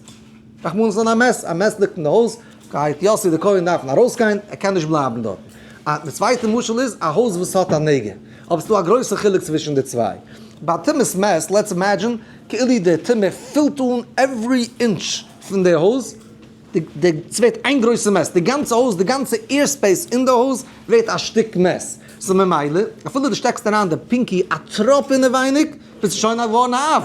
רחמנא ליצלן א מת, א מת ליגט אין די הויז, גייט יאסי די כהן דארפן ארויסגיין, ער קען נישט בלייבן דארטן. א די צווייטע משל איז א הויז וואס האט א נגע. אבער ס'דא א גרויסע חילוק צווישן די צוויי. ביי טומאת מת, let's imagine, כאילו די טומאה פילט אן every inch פון די הויז, די די ס'ווערט איין גרויסע מת, די גאנצע הויז, די גאנצע air space אין די הויז ווערט א שטיק מת. so ממילא, אפילו דו שטעקסט אריין די pinky א טראפ אינעווייניג, ביסטו שוין א געווארן א אב.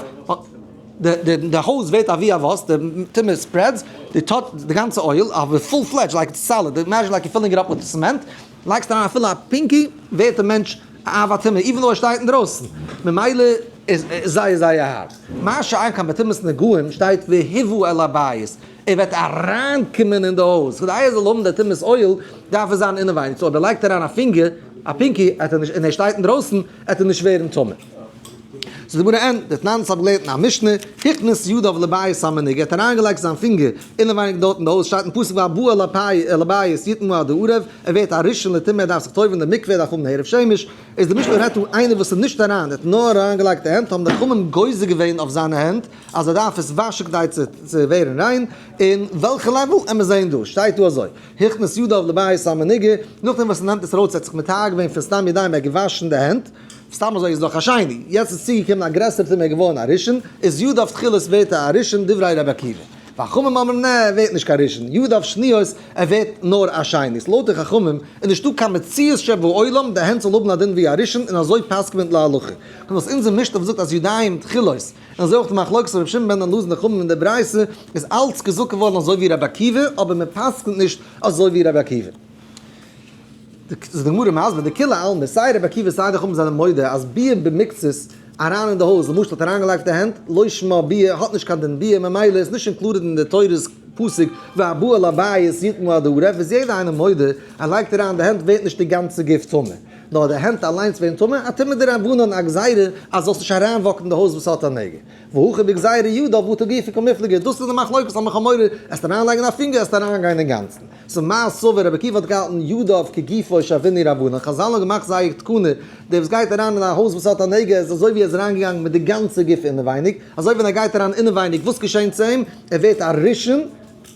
די הויז ווערט א ווי א וואס, די טומאה spreads, די טאט די גאנצע אוהל, אבער full fledged like solid, imagine like you filling it up with cement, לייגסט אריין אפילו א pinky, ווערט די מענטש א אב הטומאה, even though ער שטייט אינדרויסן, ממילא איז זייער זייער הארב. מה שאין כן ביי טומאת נגעים שטייט והובא אל הבית, ער וועט אריינקומען אין די הויז, כדי ער זאל האבן די טומאת אוהל דארף ער זיין אינעווייניג, so אויב ער לייגט אריין א פינגער, א pinky, און ער שטייט אינדרויסן, עט ער נישט ווערן טמא. זאגט די גמרא אין דתנן ס'האט געלערנט אין א משנה, הכניס ידיו לבית המנוגע, ער האט אריינגעלייגט זיין פינגער אינעווייניג דארט אין די הויז, שטייט אין פסוק והבא אל הבית יטמא עד הערב, ער ווערט א ראשון לטומאה ער דארף זיך טובל'ן אין די מקווה ער דארף האבן הערב שמש, איז די משנה רעדט דא איינער וואס איז נישט אריין ער האט נאר אריינגעלייגט די הענט האבן די חכמים גוזר געווען אויף זיינע הענט אז ער דארף עס וואשן כדי צו ווערן ריין, אין וועלכע level עמער זעהן דא שטייט דא אזוי הכניס ידיו לבית המנוגע, נאכדעם וואס ער נעמט עס ארויס ער האט זיך מטהר געווען פון סתם ידיים ער האט געוואשן די הענט, סתם אזוי איז דאך א שני, יעצט איז צוגעקומען א גרעסערע טומאה געווארן א ראשון, איז ידיו תחילות ווערט ער א ראשון דברי רבי עקיבא. וחכמים אומרים נע ער ווערט נישט קיין ראשון, ידיו שניות ער ווערט נאר א שני, איז לויט די חכמים איז נישטא קיין מציאות שבעולם די הענט זאל האבן א דין ווי א ראשון און אזוי פסק'נט להלכה. קומט אויס אונזער משנה וואס זאגט אז ידיים תחילות, און אזוי אויך די מחלוקת רבי שמעון בן אלעזר און די חכמים אין די ברייתא איז אלץ געזאגט געווארן אזוי ווי רבי עקיבא אבער מען פסק'נט נישט אזוי ווי רבי עקיבא. איז די גמרא מסביר דכולי עלמא סיי רבי עקיבא סיי די חכמים זענען מודה אז ביאה במקצת אריין אין די הויז למשל האט אריינגעלייגט די הענט לא שמה ביאה האט נישט קיין דין ביאה ממילא איז נישט included אין די תורה'ס פסוק והבא אל הבית יטמא עד הערב איז יעדער איינער מודה אז לייגט אריין די הענט ווערט נישט די גאנצע גוף טמא נאר די הענט אליינס ווערן טמא א טומאה דרבנן א גזירה אז זאלסט נישט אריינוואקן אין די הויז וואס האט א נגע. והכא בגזירה ידיו אטו גופיה קמיפלגי, דאס איז די מחלוקת האבן חמורי, עסט אריינלייגן א פינגער עסט אריינגיין אינגאנצן. so מר סבר רבי עקיבא האט געהאלטן ידיו כגופו שוינהו רבנן, חזל האבן געמאכט זייער תקנה, דער וואס גייט אריין אין א הויז וואס האט א נגע איז אזוי ווי ער איז אריינגעגאנגען מיט די גאנצע גוף אינעווייניג, אזוי ווען ער גייט אריין אינעווייניג וואס געשענט צו אים? ער ווערט א ראשון,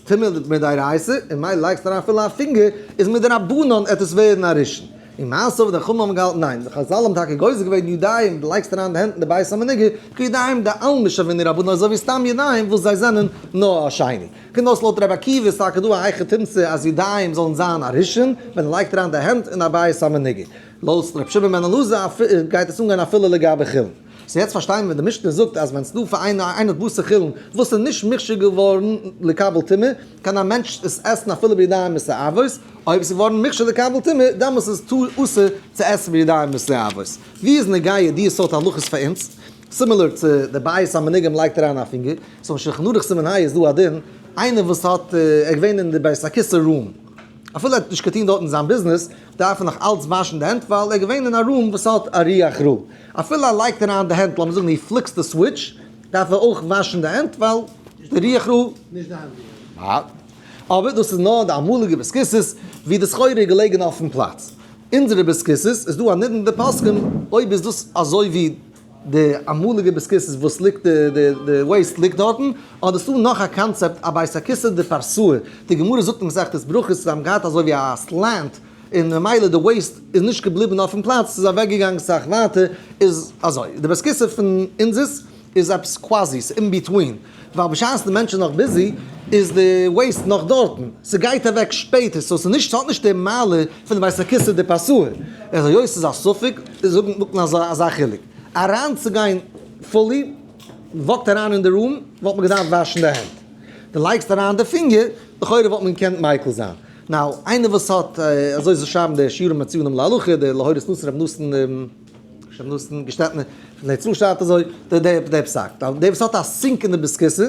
טומאה מדאורייתא, און מילא לייגסט אריין אפילו א פינגער, איז מדרבנן עט עס ווערן א ראשון. און מעשה אבות די חכמים האבן געהאלטן ניין, די חזל האבן טאקע גוזר געווען ידיים, דו לייגסט אריין די הענט אין די בית המנוגע, כידיים דעלמא שוינהו רבנן אזוי ווי סתם ידיים וואס זיי זענען נאר א שני. קומט אויס לויט רבי עקיבא איז טאקע דא א היכי תמצא אז ידיים זאלן זיין א ראשון ווען ער לייגט אריין די הענט אין א בית המנוגע. לויט רבי שמעון בן אלעזר גייט עס אנגיין אפילו לגבי חולין. so יעצט פארשטיי מיר ווען די משנה זאגט אז ווען ס'דא פאר איינער איינער האט בשר חולין וואס איז נישט מוכשר געווארן לקבל טומאה, קען א מענטש עס עסן אפילו בידיים מסואבות, אויב עס איז געווארן מוכשר לקבל טומאה, דעמאלס איז אסור צו עסן בידיים מסואבות. ווי איז נוגע די סארט הלכות פאר אונז? similar צו די בית המנוגע מ'לייגט אריין א פינגער, so אין שולחן ערוך סימן ה' איז דא א דין, איינער וואס האט ער געווען אין די בית הכסא room, אפילו ער האט נישט געטון דארטן זיין ביזנעס, דארף ער נאך אלץ וואשן די הענט ווייל ער איז געווען אין א room וואס האט א ריח רע. אפילו ער לייגט אריין די הענט, לאמיר זאגן he flicks the switch, דארף ער אויך וואשן די הענט ווייל די ריח רע. נישט די הענט. אבער דאס איז נאר די אמאליגע בית הכסא'ס ווי די סחורה איז געלעגן אויפן פלאץ. אונזערע בית הכסא'ס איז דא א נידון אין די פוסקים אויב איז דאס אזוי ווי די אמאליגע בית הכסא'ס וואס ליגט די waste ליגט דארטן, אדער ס'דא נאך א קאנצעפט א בית הכסא דפרסאי, די גמרא זאגט אין מסכת ברכות זיי האבן געהאט אזוי ווי א slant און ממילא די waste איז נישט געבליבן אויפן פלאץ ס'איז אוועקגעגאנגען סאך ווייטער, איז אזוי די בית הכסא פון אונזערס איז עפעס quasi ס'איז in between, ווייל בשעת די מענטש איז נאך busy איז די waste נאך דארטן, ס'גייט אוועק שפעטער, so ס'איז נישט ס'האט נישט די מעלה פון די בית הכסא דפרסאי, איז היות ס'איז א ספק זאגט מען אזא חילוק, אריינצוגיין fully וואקט אריין אין די room וואלט מען געדארפט וואשן די הענט, די לייגסט אריין די פינגער לכאורה וואלט מען געקענט מיקל זיין, now איינער וואס האט אזוי זיי שרייבן די שיעורים מצוינים להלכה די להורות נתן רבי נתן. ר' נתן געשטעטנער פון ארץ ישראל שרייבט אזוי, דער פסק, דער וואס האט א sink אין די בית הכסא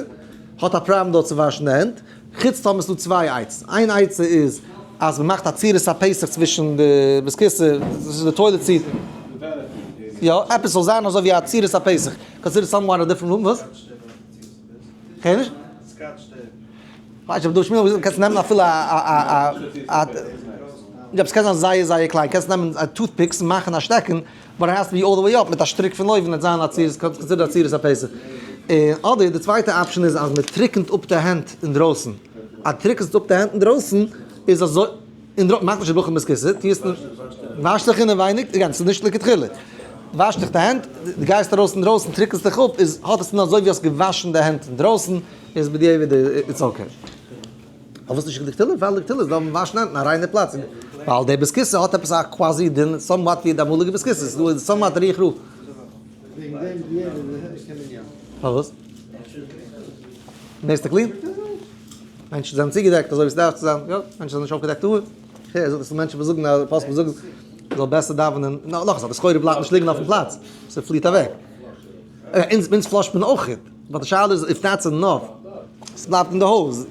האט א פראבלעם דארט צו וואשן די הענט, חוץ טאמער ס'איז דא צוויי עצות, איין עצה איז אז מ'מאכט א צורת הפתח צווישן די בית הכסא, די toilet seat, יא, עפעס זאל זיין אזוי ווי א צורת הפתח, consider somewhat a different room, וואס? כ'הער נישט. ווייס נישט, דא שמואל קענסט נעמען אפילו א א א א יא, עס קען זיין זייער זייער קליין, קענסט נעמען א toothpicks און מאכן א שטעקן, but it has to be all the way up, מיט א שטריק פון אויבן וועט זיין א צורת, considered א צורת הפתח. און אדער די צווייטע option איז אז מען טריקענט אפ די הענט אינדרויסן, אז טריקענסט אפ די הענט אינדרויסן איז אזוי, אינדרויסן, מאך נישט די ברכה בית הכסא, טו עס נישט, וואש דיך אינעווייניג, again, ס'איז נישט לכתחילה, וואש דיך די הענט, דו גייסט ארויס אינדרויסן טריקענסט דיך אפ, איז האט עס אזוי ווי האסט געוואשן די הענט אינדרויסן, איז בדיעבד it's okay. פארוואס נישט לכתחילה? ווייל לכתחילה איז דא וואשן הענט אין א ריינע פלאץ. ווייל דער בית הכסא האט עפעס א קוואזי דין somewhat ווי די אמאליגע בית הכסא. ס'איז דא somewhat רוח רעה. וועגן דעם בדיעבד קען מען יא. פארוואס? מערסטע clean? מענטשן זענען צוגעדעקט אזוי ווי ס'דארף צו זיין. יא, מענטשן זענען נישט אויפגעדעקט אהער. כ'הער זאגן אז מענטשן וואס זאגן אז פאסט זאגן מ'זאל בעסער דאווענען. נאך א זאך, די סחורה בלייבט נישט ליגן אויפן פלאץ. ס'פליעט אוועק. אונז flush ט מען אויך. but די שאלה איז if that's enough. ס'בלייבט אין די הויז.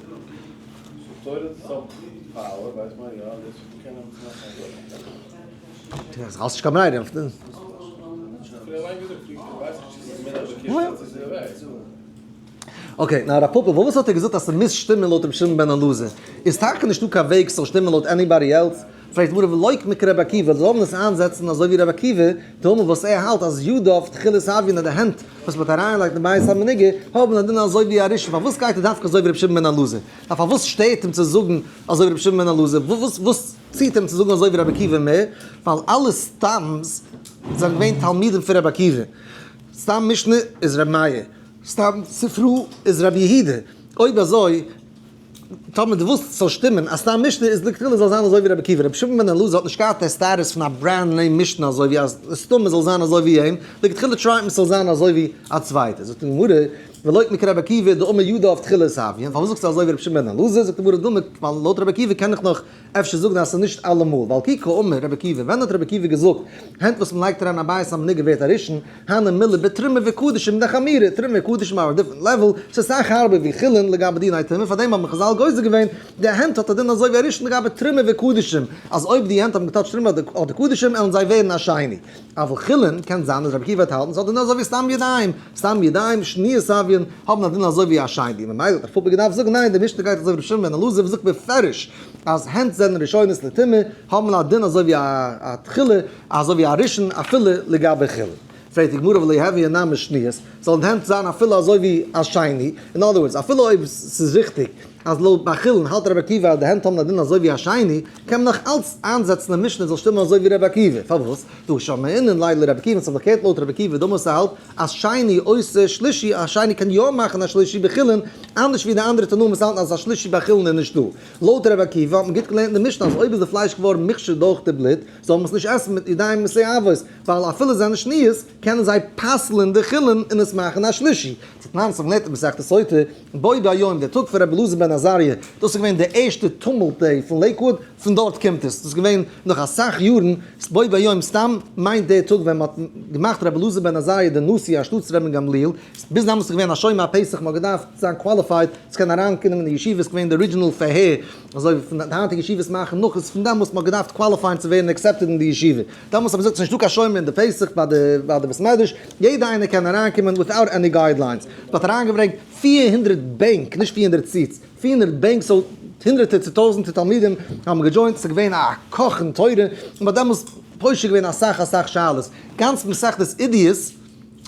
האסט נישט קיין ברירה. okay, נאר רב פפא, וואס האט ער געזאגט אז ס'מוז שטימען לויט רבי שמעון בן אלעזר? איז טאקע נישטא קיין וועג ס'זאל שטימען לויט anybody else? פרעגט די גמרא ולא כרבי עקיבא, זאל מען עס איינזעצן אזוי ווי רבי עקיבא, דאמר וואס ער האלט אז ידיו תחילת הויין אז די הענט וואס מ'האט אריינגעלייגט אין בית המנוגע האבן א דין אזוי ווי א ראשון, פארוואס גייט ער דווקא אזוי ווי רבי שמעון בן אלעזר? א פארוואס שטערט אים צו זאגן אזוי ווי רבי שמעון בן אלעזר? וואס וואס ציט אים צו זאגן אזוי ווי רבי עקיבא מער? ווייל אלע סתם'ס זענען געווען תלמידים פון רבי עקיבא. סתם משנה איז רבי מאיר, סתם ספרא איז רבי יהודה, אויב אזוי טאמער דו ווילסט ס'זאל שטימען אז סתם משנה איז לכתחילה זאל זיין אזוי ווי רבי עקיבא, רבי שמעון בן אלעזר האט נישט געהאט די status פון א brand name משנה אזוי ווי אז סתמא זאל זיין אזוי ווי אים, לכתחילה try ט מען ס'זאל זיין אזוי ווי א צווייטער, זאגט די גמרא, ולא כרבי עקיבא דאמר ידיו תחילת הויין, פארוואס זאגסטו אזוי ווי רבי שמעון בן אלעזר, זאגט די גמרא דאמר, ווייל לויט רבי עקיבא קען איך נאך אפשר זאגן אז ס'איז נישט אלעמאל, ווייל כי קאמר רבי עקיבא, ווען האט רבי עקיבא געזאגט, הענט וואס מ'לייגט אריין א בית המנוגע ווערט א ראשון, הני מילי בתרומה וקדשים דחמירא, תרומה וקדשים are different level, ס'איז אסאך הארבער ווי חולין לגבי דיני טומאה, פארדעם האבן חזל גוזר געווען, די הענט האט א דין אזוי ווי א ראשון לגבי תרומה וקדשים, אז אויב די הענט האבן געטאטשט תרומה אדער קדשים עלן זיי ווערן א שני. אבל חולין, קען זיין אז רבי עקיבא וועט האלטן ס'האט א דין אזוי ווי סתם ידיים, סתם ידיים, שניות הויין, האבן א דין אזוי ווי א שני, ממילא האט רב פפא געדארפט זאגן ניין די משנה גייט אזוי ווי רבי שמעון בן אלעזר וואס זאגט בפירוש אז הענט זענען ראשונות לטומאה, האבן א דין אזוי ווי א תחילה, אזוי ווי א ראשון אפילו לגבי חולין. פרעגט די גמרא ולא הויין נמי שניות, זאלן די הענט זיין אפילו אזוי ווי א שני, אין other words אפילו אויב ס'איז ריכטיג אז לויט ביי חולין האלט רבי עקיבא אז די הענט האבן א דין אזוי ווי א שני, קען מען נאך אלץ איינזעצן די משנה זאל שטימען אזוי ווי רבי עקיבא, פארוואס? דהא שמעינן ליה לרבי עקיבא, ס'האט זיך געהערט לויט רבי עקיבא דאמר ס'האלט אז שני עושה שלישי, א שני קען יא מאכן א שלישי בחולין, אנדערש ווי די אנדערע תנאים וואס האלטן אז א שלישי בחולין איז נישטא. לויט רבי עקיבא האט מען גוט געלערנט אין די משנה אז אויב איז די פלייש געווארן מוכשר דורך די בלוט, זאל מען עס נישט עסן מיט ידיים מסואבות, ווייל אפילו זענען שניות, קענען זיי פסל'ן די חולין און עס מאכן א שלישי. דתנן ס'האט געלערנט אין מסכת סוטה, בו ביום, דער טאג פון רבי אלעזר בן עזריה, דאס איז געווען די ערשטע טומלט day פון לעיקוואד, פון דארט קומט עס, דאס איז געווען נאך אסאך יארן, בו ביום סתם מיינט דער טאג ווען מ'האט געמאכט רבי אלעזר בן עזריה די נשיא אנשטאטס רבן גמליאל, ביז דאמאלס איז געווען א שומר הפתח, מ'האט געדארפט זיין qualified צו קענען אריינקומען אין די ישיבה, איז געווען די original פארהער, אזוי ווי פון די היינטיגע ישיבות מאכן נאך איז פון דעמאלס מ'האט געדארפט qualify ען צו ווערן accepted אין די ישיבה, דעמאלס האט מען געזאגט ס'נישטא קיין שומר אין די פתח ביי די ביי די בית מדרש, יעדע איינער קען אריינקומען without any guidelines, מ'האט אריינגעברענגט 400 בענק, נישט 400 seats, 400 בענק, so הונדערטער צו טויזענטער תלמידים האבן גע join ט, ס'איז געווען א קאך אין תורה, און מ'האט דעמאלס פושט געווען אסאך אסאך שאלות, גאנץ מסכת עדיות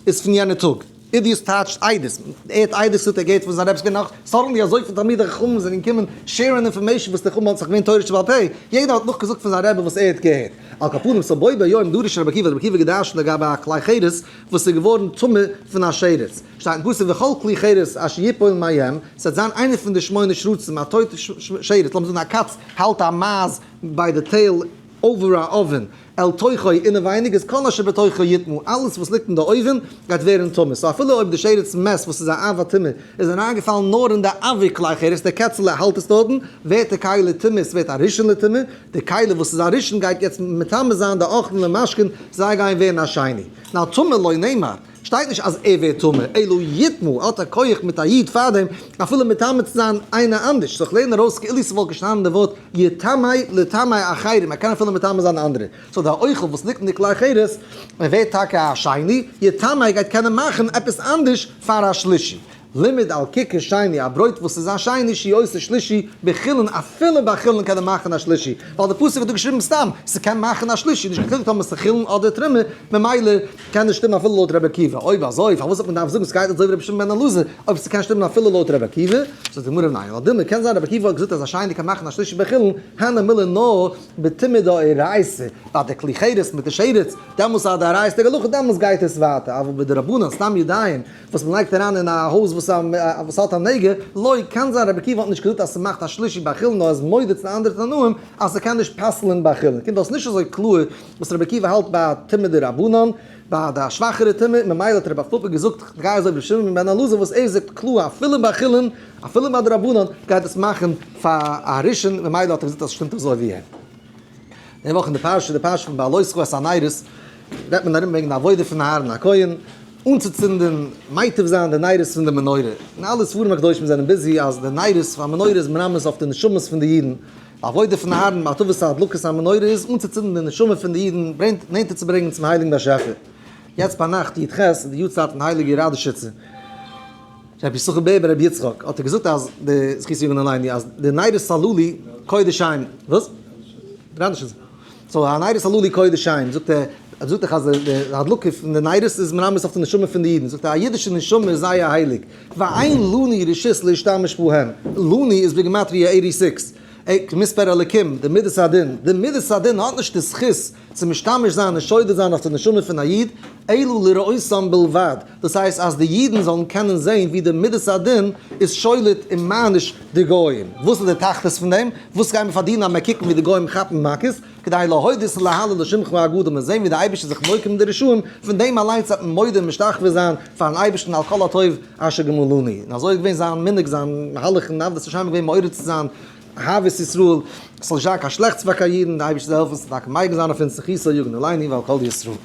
איז פון יענע טאג. עדיות טייטשט עדות, ער האט עדות געזאגט ער געהערט פון זיין רבי, ס'געווען נאך suddenly אזויפיל תלמידי חכמים זענען געקומען share ען information וואס די חכמים האט זיך געווען תורה שבעל פה, יעדער האט נאכגעזאגט פון זיין רבי וואס ער האט געהערט. על כל פנים so בו ביום דרש רבי עקיבא האט רבי עקיבא געדרש'נט לגבי א כלי חרס וואס איז געווארן טמא פון א שרץ, שטייט אין פסוק וכל כלי חרס אשר יפול מהם, ס'וועט זיין איינער פון די שמונה שרצים א טויטע שרץ, לאמיר זאגן א קאץ האלט א מייז ביי די tail over א אויווען, אל תוכו אינעווייניג איז כל אשר בתוכו יטמא, אלעס וואס ליגט אין די אויווען גייט ווערן טמא, so אפילו אויב די שרץ מת וואס איז א אב הטומאה איז אריינגעפאלן נאר אין די אבר כלי חרס, די קעצעלע האלט עס דארטן, ווערט די כלי טמא, עס ווערט א ראשון לטומאה, די כלי וואס איז א ראשון גייט יעצט מטמא זיין די אוכלין און משקין, זיי גייען ווערן א שני. נאר טמא לא נאמר. שטייט נישט אז ער ווערט טמא, אלא יטמא, ער האט א כח מיט א יוד פארדעם אפילו מטמא צו זיין איינער אנדערש, so כ'לערן ארויס כאילו ס'וואלט געשטאנען די ווארט יטמא לטמא אחרים, ער קען אפילו מטמא זיין אנדערע, so די אוכל וואס ליגט אין די כלי חרס, ער ווערט טאקע א שני, יטמא גייט קענען מאכן עפעס אנדערש פאר א שלישי. לימד על ככר שני, א ברויט וואס איז א שני שהוא עושה שלישי בחולין, אפילו ביי חולין קען ער מאכן א שלישי, ווייל די פסוק האט דא געשריבן סתם, ס'קען מאכן א שלישי, נישט קיין חילוק טאמער ס'איז חולין אדער תרומה, ממילא קען עס שטימען אפילו לויט רבי עקיבא, אויב אזוי פארוואס האט מען דארף זאגן ס'גייט אזוי ווי רבי שמעון בן אלעזר, אויב ס'קען שטימען אפילו לויט רבי עקיבא? זאגט די גמרא ניין, ווייל דילמא קען זיין רבי עקיבא האט געזאגט אז א שני קען מאכן א שלישי בחולין, הני מילי נאר בטומאה דאורייתא, ביי די כלי חרס מיט די שרץ, דעמאלס איז א דאורייתא'דיגע הלכה דעמאלס גייט עס ווייטער, אבל בדרבנן סתם ידיים וואס מען לייגט אריין אין א הויז וואס וואס האט א נגע, לא, קען זיין רבי עקיבא האט נישט געזאגט אז ס'מאכט א שלישי ביי חולין נאר ער איז מודה צו די אנדערע תנאים אז ס'קען נישט פסל'ן ביי חולין, קומט אויס נישט אזוי קלאר וואס רבי עקיבא האלט ביי טומאה דרבנן, ביי די שוואכערע טומאה, ממילא האט רבי אפפא געזאגט כ'גיי אזוי ווי רבי שמעון בן אלעזר וואס ער זאגט קלאר אפילו ביי חולין אפילו ביי דרבנן גייט עס מאכן פאר א ראשון ממילא האט ער געזאגט אז ס'שטימט אזוי ווי אים. די וואך אין די פרשה, די פרשה פון בהעלותך את הנרות, רעדט מען ארום וועגן די עבודה פון אהרן הכהן, אנצוצינדען, מיטיב זיין די נרות פון די מנורה. און אלע ספרים הקדושים זענען busy אז די נרות פון א מנורה איז מרמז אויף די נשמות פון די אידן. די עבודה פון אהרן בהטבת הדלקת המנורה איז אנצוצינדן די נשמה פון די אידן, נענטער צו ברענגען צום הייליגן באשעפער. יעצט ביינאכט י ח איז די יארצייט פון הייליגער ראדושיצער רבי יששכר בער ברבי יצחק, האט ער געזאגט אז די זכות יגן עלינו אז די נרות הללו קודש הם, וואס? ראדושיצער. so הנרות הללו קודש הם, זאגט ער, ער זאגט דאך אז די הדלקה פון די נרות איז מרמז אויף די נשמה פון די אידן, זאגט ער א אידישע נשמה איז זייער הייליג, ואין לנו רשות להשתמש בהם, לנו איז בגימטריא 86, כמספר אלקים, די מידת הדין, די מידת הדין האט נישט די זכות צו משתמש זיין און שודד זיין אויף די נשמה פון א איד, אלא לראותם בלבד, דאס הייסט אז די אידן זאלן קענען זען ווי די מידת הדין איז שולט און מעניש די גוים. וואס איז די תכלית פון דעם? וואס גייען מיר פארדינען אז מיר קוקן ווי די גוים כאפן מכות? כדי להודות ולהלל לשמך הגדול, מיר זען ווי די אייבערשטער זיך נוקם אין די רשעים, פון דעם אליינס וועט מען מודה און משתחווה זיין פארן אייבערשטן על כל הטוב אשר גמלנו. און אזוי איז געווען זיין מנהג, זיין מהלך אין עבודת השם איז געווען מעורר צו זיין אהבת ישראל, ס'זאל נישט זיין קיין שלעכטס פאר קיין אידן, די אייבערשטער זאל העלפן ס'זאל טאקע מגין זיין אויף אונז זכותו יגן עלינו ועל כל ישראל.